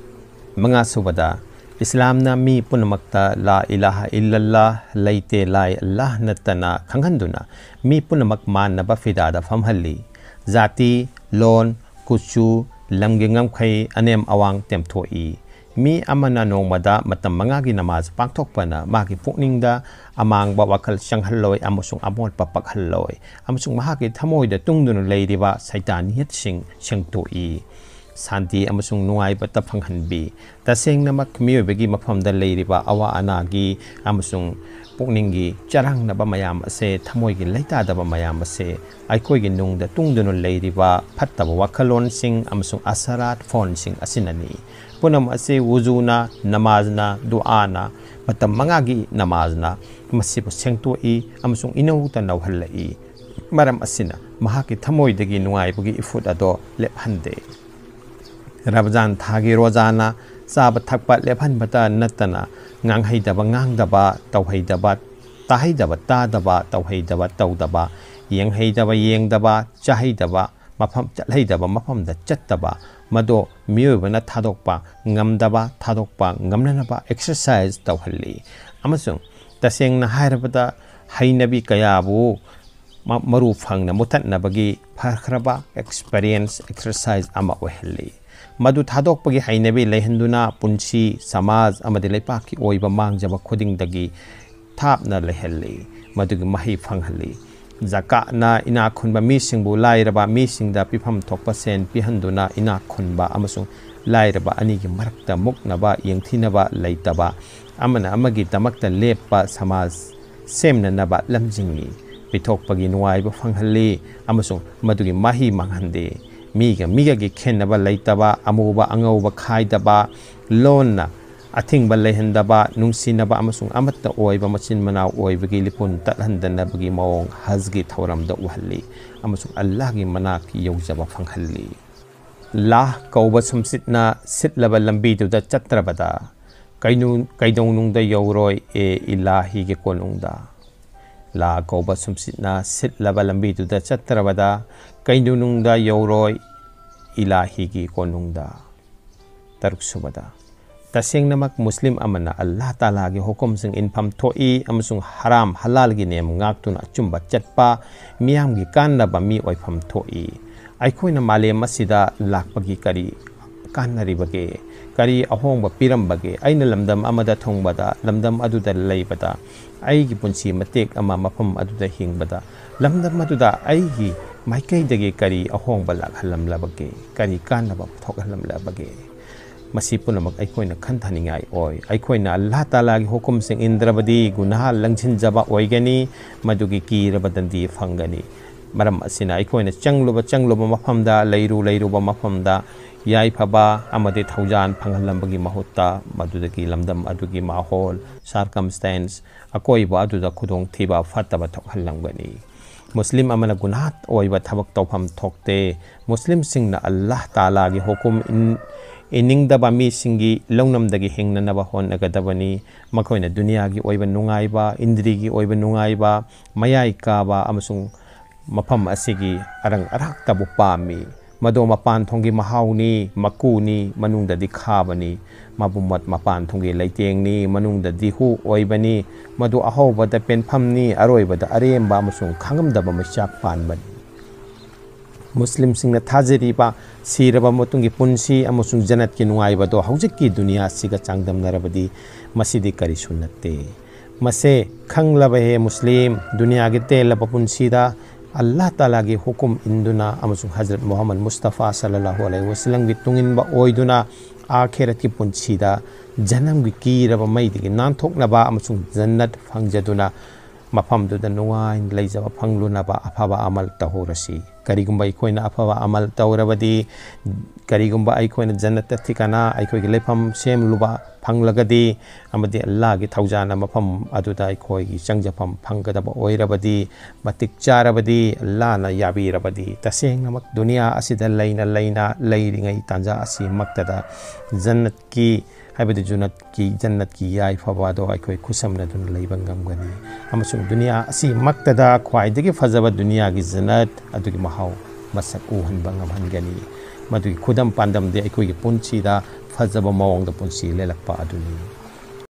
ꯃꯉꯥꯁꯨꯕꯗ, ꯏꯁꯂꯥꯝꯅ ꯃꯤ ꯄꯨꯝꯅꯃꯛꯇ ꯂꯥ ꯏꯂꯥꯍ ꯏꯜꯂꯜꯂꯥꯍ, ꯂꯩꯇꯦ ꯂꯥꯏ ꯑꯜꯂꯥꯍ ꯅꯠꯇꯅ, ꯈꯪꯍꯟꯗꯨꯅ ꯃꯤ ꯄꯨꯝꯅꯃꯛ ꯃꯥꯟꯅꯕ ꯐꯤꯗꯥꯗ ꯐꯝꯍꯜꯂꯤ꯫ ꯖꯥꯇꯤ, ꯂꯣꯟ, ꯀꯨꯆꯨ, ꯂꯝꯒꯤ ꯉꯝꯈꯩ, ꯑꯅꯦꯝ ꯑꯋꯥꯡ ꯇꯦꯝꯊꯣꯛꯏ꯫ ꯃꯤ ꯑꯃꯅ ꯅꯣꯡꯃꯗ ꯃꯇꯝ ꯃꯉꯥꯒꯤ ꯅꯃꯥꯖ ꯄꯥꯡꯊꯣꯛꯄꯅ ꯃꯥꯒꯤ ꯄꯨꯛꯅꯤꯡꯗ ꯑꯃꯥꯡꯕ ꯋꯥꯈꯜ ꯆꯪꯍꯜꯂꯣꯏ ꯑꯃꯁꯨꯡ ꯑꯃꯣꯠꯄ ꯄꯛꯍꯜꯂꯣꯏ, ꯑꯃꯁꯨꯡ ꯃꯍꯥꯛꯀꯤ ꯊꯃꯣꯏꯗ ꯇꯨꯡꯗꯨꯅ ꯂꯩꯔꯤꯕ ꯁꯩꯇꯥꯅꯤꯌꯠꯁꯤꯡ ꯁꯦꯡꯗꯣꯛꯏ꯫ ꯁꯥꯟꯇꯤ ꯑꯃꯁꯨꯡ ꯅꯨꯡꯉꯥꯏꯕꯇ ꯐꯪꯍꯟꯕꯤ꯫ ꯇꯁꯦꯡꯅꯃꯛ ꯃꯤꯑꯣꯏꯕꯒꯤ ꯃꯐꯝꯗ ꯂꯩꯔꯤꯕ ꯑꯋꯥ ꯑꯅꯥꯒꯤ ꯑꯃꯁꯨꯡ ꯄꯨꯛꯅꯤꯡꯒꯤ ꯆꯔꯥꯡꯅꯕ ꯃꯌꯥꯝ ꯑꯁꯦ, ꯊꯃꯣꯏꯒꯤ ꯂꯩꯇꯥꯗꯕ ꯃꯌꯥꯝ ꯑꯁꯦ ꯑꯩꯈꯣꯏꯒꯤ ꯅꯨꯡꯗ ꯇꯨꯡꯗꯨꯅ ꯂꯩꯔꯤꯕ ꯐꯠꯇꯕ ꯋꯥꯈꯜꯂꯣꯟꯁꯤꯡ ꯑꯃꯁꯨꯡ ꯑꯁꯔꯥꯠ ꯐꯣꯟꯁꯤꯡ ꯑꯁꯤꯅꯅꯤ꯫ ꯄꯨꯝꯅꯃꯛ ꯑꯁꯤ ꯋꯨꯖꯨꯅ, ꯅꯃꯥꯖꯅ, ꯗꯨꯑꯥꯅ, ꯃꯇꯝ ꯃꯉꯥꯒꯤ ꯅꯃꯥꯖꯅ ꯃꯁꯤꯕꯨ ꯁꯦꯡꯗꯣꯛꯏ ꯑꯃꯁꯨꯡ ꯏꯅꯧꯇ ꯅꯧꯍꯜꯂꯛꯏ꯫ ꯃꯔꯝ ꯑꯁꯤꯅ ꯃꯍꯥꯛꯀꯤ ꯊꯃꯣꯏꯗꯒꯤ ꯅꯨꯡꯉꯥꯏꯕꯒꯤ ꯏꯐꯨꯠ ꯑꯗꯣ ꯂꯦꯞꯍꯟꯗꯦ꯫ ꯔꯃꯖꯥꯟ ꯊꯥꯒꯤ ꯔꯣꯖꯥꯅ ꯆꯥꯕ ꯊꯛꯄ ꯂꯦꯞꯍꯟꯕꯇ ꯅꯠꯇꯅ, ꯉꯥꯡꯍꯩꯗꯕ ꯉꯥꯡꯗꯕ, ꯇꯧꯍꯩꯗꯕ, ꯇꯥꯍꯩꯗꯕ ꯇꯥꯗꯕ, ꯇꯧꯍꯩꯗꯕ ꯇꯧꯗꯕ, ꯌꯦꯡꯍꯩꯗꯕ ꯌꯦꯡꯗꯕ, ꯆꯥꯍꯩꯗꯕ ꯃꯐꯝ, ꯆꯠꯍꯩꯗꯕ ꯃꯐꯝꯗ ꯆꯠꯇꯕ, ꯃꯗꯣ ꯃꯤꯑꯣꯏꯕꯅ ꯊꯥꯗꯣꯛꯄ ꯉꯝꯗꯕ, ꯊꯥꯗꯣꯛꯄ ꯉꯝꯅꯅꯕ ꯑꯦꯛꯁꯔꯁꯥꯏꯁ ꯇꯧꯍꯜꯂꯤ꯫ ꯑꯃꯁꯨꯡ ꯇꯁꯦꯡꯅ ꯍꯥꯏꯔꯕꯗ, ꯍꯩꯅꯕꯤ ꯀꯌꯥꯕꯨ ꯃ-, ꯃꯔꯨ ꯐꯪꯅ ꯃꯨꯊꯠꯅꯕꯒꯤ ꯐꯈ꯭ꯔꯕ ꯑꯦꯛꯁꯄꯔꯤꯌꯦꯟꯁ ꯑꯦꯛꯁꯔꯁꯥꯏꯁ ꯑꯃ ꯑꯣꯏꯍꯜꯂꯤ꯫ ꯃꯗꯨ ꯊꯥꯗꯣꯛꯄꯒꯤ ꯍꯩꯅꯕꯤ ꯂꯩꯍꯟꯗꯨꯅ ꯄꯨꯟꯁꯤ, ꯁꯃꯥꯖ ꯑꯃꯗꯤ ꯂꯩꯄꯥꯛꯀꯤ ꯑꯣꯏꯕ ꯃꯥꯡꯖꯕ ꯈꯨꯗꯤꯡꯗꯒꯤ ꯊꯥꯞꯅ ꯂꯩꯍꯜꯂꯤ, ꯃꯗꯨꯒꯤ ꯃꯍꯩ ꯐꯪꯍꯜꯂꯤ꯫ ꯖꯀꯥꯠꯅ ꯏꯅꯥꯛ ꯈꯨꯟꯕ ꯃꯤꯁꯤꯡꯕꯨ ꯂꯥꯏꯔꯕ ꯃꯤꯁꯤꯡꯗ ꯄꯤꯐꯝ ꯊꯣꯛꯄ ꯁꯦꯟ ꯄꯤꯍꯟꯗꯨꯅ ꯏꯅꯥꯛ ꯈꯨꯟꯕ ꯑꯃꯁꯨꯡ ꯂꯥꯏꯔꯕ ꯑꯅꯤꯒꯤ ꯃꯔꯛꯇ ꯃꯨꯛꯅꯕ, ꯌꯦꯡꯊꯤꯅꯕ ꯂꯩꯇꯕ, ꯑꯃꯅ ꯑꯃꯒꯤꯗꯃꯛꯇ ꯂꯦꯞꯄ ꯁꯃꯥꯖ ꯁꯦꯝꯅꯅꯕ ꯂꯝꯖꯤꯡꯏ꯫ ꯄꯤꯊꯣꯛꯄꯒꯤ ꯅꯨꯡꯉꯥꯏꯕ ꯐꯪꯍꯜꯂꯤ ꯑꯃꯁꯨꯡ ꯃꯗꯨꯒꯤ ꯃꯍꯩ ꯃꯥꯡꯍꯟꯗꯦ꯫ ꯃꯤꯒ ꯃꯤꯒꯒꯤ ꯈꯦꯟꯅꯕ ꯂꯩꯇꯕ, ꯑꯃꯨꯕ ꯑꯉꯧꯕ ꯈꯥꯏꯗꯕ, ꯂꯣꯟꯅ ꯑꯊꯤꯡꯕ ꯂꯩꯍꯟꯗꯕ, ꯅꯨꯡꯁꯤꯅꯕ ꯑꯃꯁꯨꯡ ꯑꯃꯠꯇ ꯑꯣꯏꯕ ꯃꯆꯤꯟ ꯃꯅꯥꯎ ꯑꯣꯏꯕꯒꯤ ꯂꯤꯄꯨꯟ ꯇꯠꯍꯟꯗꯅꯕꯒꯤ ꯃꯑꯣꯡ ꯍꯖꯒꯤ ꯊꯧꯔꯝꯗ ꯎꯍꯜꯂꯤ ꯑꯃꯁꯨꯡ ꯑꯜꯂꯥꯍꯒꯤ ꯃꯅꯥꯛ ꯌꯧꯖꯕ ꯐꯪꯍꯜꯂꯤ꯫ ꯂꯥꯍ ꯀꯧꯕ ꯁꯨꯝꯁꯤꯠꯅ ꯁꯤꯠꯂꯕ ꯂꯝꯕꯤꯗꯨꯗ ꯆꯠꯇ꯭ꯔꯕꯗ ꯀꯩꯅꯨ-, ꯀꯩꯗꯧꯅꯨꯡꯗ ꯌꯧꯔꯣꯏ ꯑꯦ ꯏꯂꯥꯍꯤꯒꯤ ꯀꯣꯅꯨꯡꯗ꯫ ꯂꯥꯍ ꯀꯧꯕ ꯁꯨꯝꯁꯤꯠꯅ ꯁꯤꯠꯂꯕ ꯂꯝꯕꯤꯗꯨꯗ ꯆꯠꯇ꯭ꯔꯕꯗ ꯀꯩꯗꯧꯅꯨꯡꯗ ꯌꯧꯔꯣꯏ ꯏꯂꯥꯍꯤꯒꯤ ꯀꯣꯅꯨꯡꯗ꯫ ꯇꯔꯨꯛꯁꯨꯕꯗ, ꯇꯁꯦꯡꯅꯃꯛ ꯃꯨꯁꯂꯤꯝ ꯑꯃꯅ ꯑꯜꯂꯥꯍ ꯇꯥꯂꯥꯒꯤ ꯍꯨꯀꯨꯝꯁꯤꯡ ꯏꯟꯐꯝ ꯊꯣꯛꯏ ꯑꯃꯁꯨꯡ ꯍꯔꯥꯝ ꯍꯂꯥꯜꯒꯤ ꯅꯤꯌꯝ ꯉꯥꯛꯇꯨꯅ ꯑꯆꯨꯝꯕ ꯆꯠꯄ, ꯃꯤꯌꯥꯝꯒꯤ ꯀꯥꯟꯅꯕ ꯃꯤ ꯑꯣꯏꯐꯝ ꯊꯣꯛꯏ꯫ ꯑꯩꯈꯣꯏꯅ ꯃꯥꯂꯦꯝ ꯑꯁꯤꯗ ꯂꯥꯛꯄꯒꯤ ꯀꯔꯤ ꯀꯥꯟꯅꯔꯤꯕꯒꯦ? ꯀꯔꯤ ꯑꯍꯣꯡꯕ ꯄꯤꯔꯝꯕꯒꯦ? ꯑꯩꯅ ꯂꯝꯗꯝ ꯑꯃꯗ ꯊꯨꯡꯕꯗ, ꯂꯝꯗꯝ ꯑꯗꯨꯗ ꯂꯩꯕꯗ, ꯑꯩꯒꯤ ꯄꯨꯟꯁꯤ ꯃꯇꯦꯛ ꯑꯃ ꯃꯐꯝ ꯑꯗꯨꯗ ꯍꯤꯡꯕꯗ, ꯂꯝꯗꯝ ꯑꯗꯨꯗ ꯑꯩꯒꯤ ꯃꯥꯏꯀꯩꯗꯒꯤ ꯀꯔꯤ ꯑꯍꯣꯡꯕ ꯂꯥꯛꯍꯜꯂꯝꯂꯕꯒꯦ? ꯀꯔꯤ ꯀꯥꯟꯅꯕ ꯊꯣꯛꯍꯜꯂꯝꯂꯕꯒꯦ? ꯃꯁꯤ ꯄꯨꯝꯅꯃꯛ ꯑꯩꯈꯣꯏꯅ ꯈꯟꯊꯅꯤꯡꯉꯥꯏ ꯑꯣꯏ꯫ ꯑꯩꯈꯣꯏꯅ ꯑꯜꯂꯥꯍ ꯇꯥꯂꯥꯒꯤ ꯍꯨꯀꯨꯝꯁꯤꯡ ꯏꯟꯗ꯭ꯔꯕꯗꯤ ꯒꯨꯅꯥꯍ ꯂꯪꯁꯤꯟꯖꯕ ꯑꯣꯏꯒꯅꯤ, ꯃꯗꯨꯒꯤ ꯀꯤꯔꯕ ꯗꯟꯗꯤ ꯐꯪꯒꯅꯤ꯫ ꯃꯔꯝ ꯑꯁꯤꯅ ꯑꯩꯈꯣꯏꯅ ꯆꯪꯂꯨꯕ ꯆꯪꯂꯨꯕ ꯃꯐꯝꯗ, ꯂꯩꯔꯨ ꯂꯩꯔꯨꯕ ꯃꯐꯝꯗ ꯌꯥꯏꯐꯕ ꯑꯃꯗꯤ ꯊꯧꯖꯥꯜ ꯐꯪꯍꯜꯂꯝꯕꯒꯤ ꯃꯍꯨꯠꯇ, ꯃꯗꯨꯗꯒꯤ ꯂꯝꯗꯝ ꯑꯗꯨꯒꯤ ꯃꯥꯍꯣꯜ, circumstance, ꯑꯀꯣꯏꯕ ꯑꯗꯨꯗ ꯈꯨꯗꯣꯡꯊꯤꯕ ꯐꯠꯇꯕ ꯊꯣꯛꯍꯜꯂꯝꯒꯅꯤ꯫ ꯃꯨꯁꯂꯤꯝ ꯑꯃꯅ ꯒꯨꯅꯥꯍ ꯑꯣꯏꯕ ꯊꯕꯛ ꯇꯧꯐꯝ ꯊꯣꯛꯇꯦ꯫ ꯃꯨꯁꯂꯤꯝꯁꯤꯡꯅ ꯑꯜꯂꯥꯍ ꯇꯥꯂꯥꯒꯤ ꯍꯨꯀꯨꯝ ꯏꯟ-, ꯏꯅꯤꯡꯗꯕ ꯃꯤꯁꯤꯡꯒꯤ ꯂꯧꯅꯝꯗꯒꯤ ꯍꯤꯡꯅꯅꯕ ꯍꯣꯠꯅꯒꯗꯕꯅꯤ꯫ ꯃꯈꯣꯏꯅ ꯗꯨꯅꯤꯌꯥꯒꯤ ꯑꯣꯏꯕ ꯅꯨꯡꯉꯥꯏꯕ, ꯏꯟꯗ꯭ꯔꯤꯒꯤ ꯑꯣꯏꯕ ꯅꯨꯡꯉꯥꯏꯕ, ꯃꯌꯥꯏ ꯀꯥꯕ ꯑꯃꯁꯨꯡ ꯃꯐꯝ ꯑꯁꯤꯒꯤ ꯑꯔꯪ ꯑꯔꯥꯛꯇꯕꯨ ꯄꯥꯝꯃꯤ꯫ ꯃꯗꯨ ꯃꯄꯥꯟ ꯊꯣꯡꯒꯤ ꯃꯍꯥꯎꯅꯤ, ꯃꯀꯨꯅꯤ, ꯃꯅꯨꯡꯗꯗꯤ ꯈꯥꯕꯅꯤ꯫ ꯃꯄꯨꯝ ꯃꯄꯥꯟ ꯊꯣꯡꯒꯤ ꯂꯩꯇꯦꯡꯅꯤ, ꯃꯅꯨꯡꯗꯗꯤ ꯍꯨ ꯑꯣꯏꯕꯅꯤ꯫ ꯃꯗꯨ ꯑꯍꯧꯕꯗ ꯄꯦꯟꯐꯝꯅꯤ, ꯑꯔꯣꯏꯕꯗ ꯑꯔꯦꯝꯕ ꯑꯃꯁꯨꯡ ꯈꯥꯡꯉꯝꯗꯕ ꯃꯩꯆꯥꯛ ꯄꯥꯟꯕꯅꯤ꯫ ꯃꯨꯁꯂꯤꯝꯁꯤꯡꯅ ꯊꯥꯖꯔꯤꯕ ꯁꯤꯔꯕ ꯃꯇꯨꯡꯒꯤ ꯄꯨꯟꯁꯤ ꯑꯃꯁꯨꯡ ꯖꯟꯅꯠꯀꯤ ꯅꯨꯡꯉꯥꯏꯕꯗꯣ ꯍꯧꯖꯤꯛꯀꯤ ꯗꯨꯅꯤꯌꯥꯁꯤꯒ ꯆꯥꯡꯗꯝꯅꯔꯕꯗꯤ ꯃꯁꯤꯗꯤ ꯀꯔꯤꯁꯨ ꯅꯠꯇꯦ꯫ ꯃꯁꯦ ꯈꯪꯂꯕ ꯍꯦ ꯃꯨꯁꯂꯤꯝ, ꯗꯨꯅꯤꯌꯥꯒꯤ ꯇꯦꯜꯂꯕ ꯄꯨꯟꯁꯤꯗ ꯑꯜꯂꯥꯍ ꯇꯥꯂꯥꯒꯤ ꯍꯨꯀꯨꯝ ꯏꯟꯗꯨꯅ ꯑꯃꯁꯨꯡ ꯍꯖꯔꯠ ꯃꯨꯍꯝꯃꯗ ꯃꯨꯁꯇꯐꯥ ꯁꯜꯂꯜꯂꯥꯍꯨ ꯑꯂꯩꯍꯤ ꯋꯁꯜꯂꯝꯒꯤ ꯇꯨꯡꯏꯟꯕ ꯑꯣꯏꯗꯨꯅ ꯑꯥꯈꯤꯔꯠꯀꯤ ꯄꯨꯟꯁꯤꯗ ꯖꯍꯟꯅꯝꯒꯤ ꯀꯤꯔꯕ ꯃꯩꯗꯒꯤ ꯅꯥꯟꯊꯣꯛꯅꯕ ꯑꯃꯁꯨꯡ ꯖꯟꯅꯠ ꯐꯪꯖꯗꯨꯅ ꯃꯐꯝꯗꯨꯗ ꯅꯨꯡꯉꯥꯏꯅ ꯂꯩꯖꯕ ꯐꯪꯂꯨꯅꯕ ꯑꯐꯕ ꯑꯃꯜ ꯇꯧꯍꯧꯔꯁꯤ꯫ ꯀꯔꯤꯒꯨꯝꯕ ꯑꯩꯈꯣꯏꯅ ꯑꯐꯕ ꯑꯃꯜ ꯇꯧꯔꯕꯗꯤ, ꯀꯔꯤꯒꯨꯝꯕ ꯑꯩꯈꯣꯏꯅ ꯖꯟꯅꯠꯇ ꯊꯤꯀꯥꯅꯥ, ꯑꯩꯈꯣꯏꯒꯤ ꯂꯩꯐꯝ ꯁꯦꯝꯂꯨꯕ ꯐꯪꯂꯒꯗꯤ, ꯑꯃꯗꯤ ꯑꯜꯂꯥꯍꯒꯤ ꯊꯧꯖꯥꯜꯅ ꯃꯐꯝ ꯑꯗꯨꯗ ꯑꯩꯈꯣꯏꯒꯤ ꯆꯪꯖꯐꯝ ꯐꯪꯒꯗꯕ ꯑꯣꯏꯔꯕꯗꯤ, ꯃꯇꯤꯛ ꯆꯥꯔꯕꯗꯤ, ꯑꯜꯂꯥꯍꯅ ꯌꯥꯕꯤꯔꯕꯗꯤ, ꯇꯁꯦꯡꯅꯃꯛ ꯗꯨꯅꯤꯌꯥ ꯑꯁꯤꯗ ꯂꯩꯅ ꯂꯩꯅ ꯂꯩꯔꯤꯉꯩ ꯇꯥꯟꯖꯥ ꯑꯁꯤꯃꯛꯇꯗ ꯖꯟꯅꯠꯀꯤ, ꯍꯥꯏꯕꯗꯤ ꯖꯨꯅꯠꯀꯤ, ꯖꯟꯅꯠꯀꯤ ꯌꯥꯏꯐꯕ ꯑꯗꯣ ꯑꯩꯈꯣꯏ ꯈꯨꯠꯁꯝꯅꯗꯨꯅ ꯂꯩꯕ ꯉꯝꯒꯅꯤ꯫ ꯑꯃꯁꯨꯡ ꯗꯨꯅꯤꯌꯥ ꯑꯁꯤꯃꯛꯇꯗ ꯈ꯭ꯋꯥꯏꯗꯒꯤ ꯐꯖꯕ ꯗꯨꯅꯤꯌꯥꯒꯤ ꯖꯟꯅꯠ ꯑꯗꯨꯒꯤ ꯃꯍꯥꯎ ꯃꯁꯛ ꯎꯍꯟꯕ ꯉꯝꯍꯟꯒꯅꯤ꯫ ꯃꯗꯨꯒꯤ ꯈꯨꯗꯝ ꯄꯥꯟꯗꯝꯗꯤ ꯑꯩꯈꯣꯏꯒꯤ ꯄꯨꯟꯁꯤꯗ ꯐꯖꯕ ꯃꯑꯣꯡꯗ ꯄꯨꯟꯁꯤ ꯂꯦꯜꯂꯛꯄ ꯑꯗꯨꯅꯤ꯫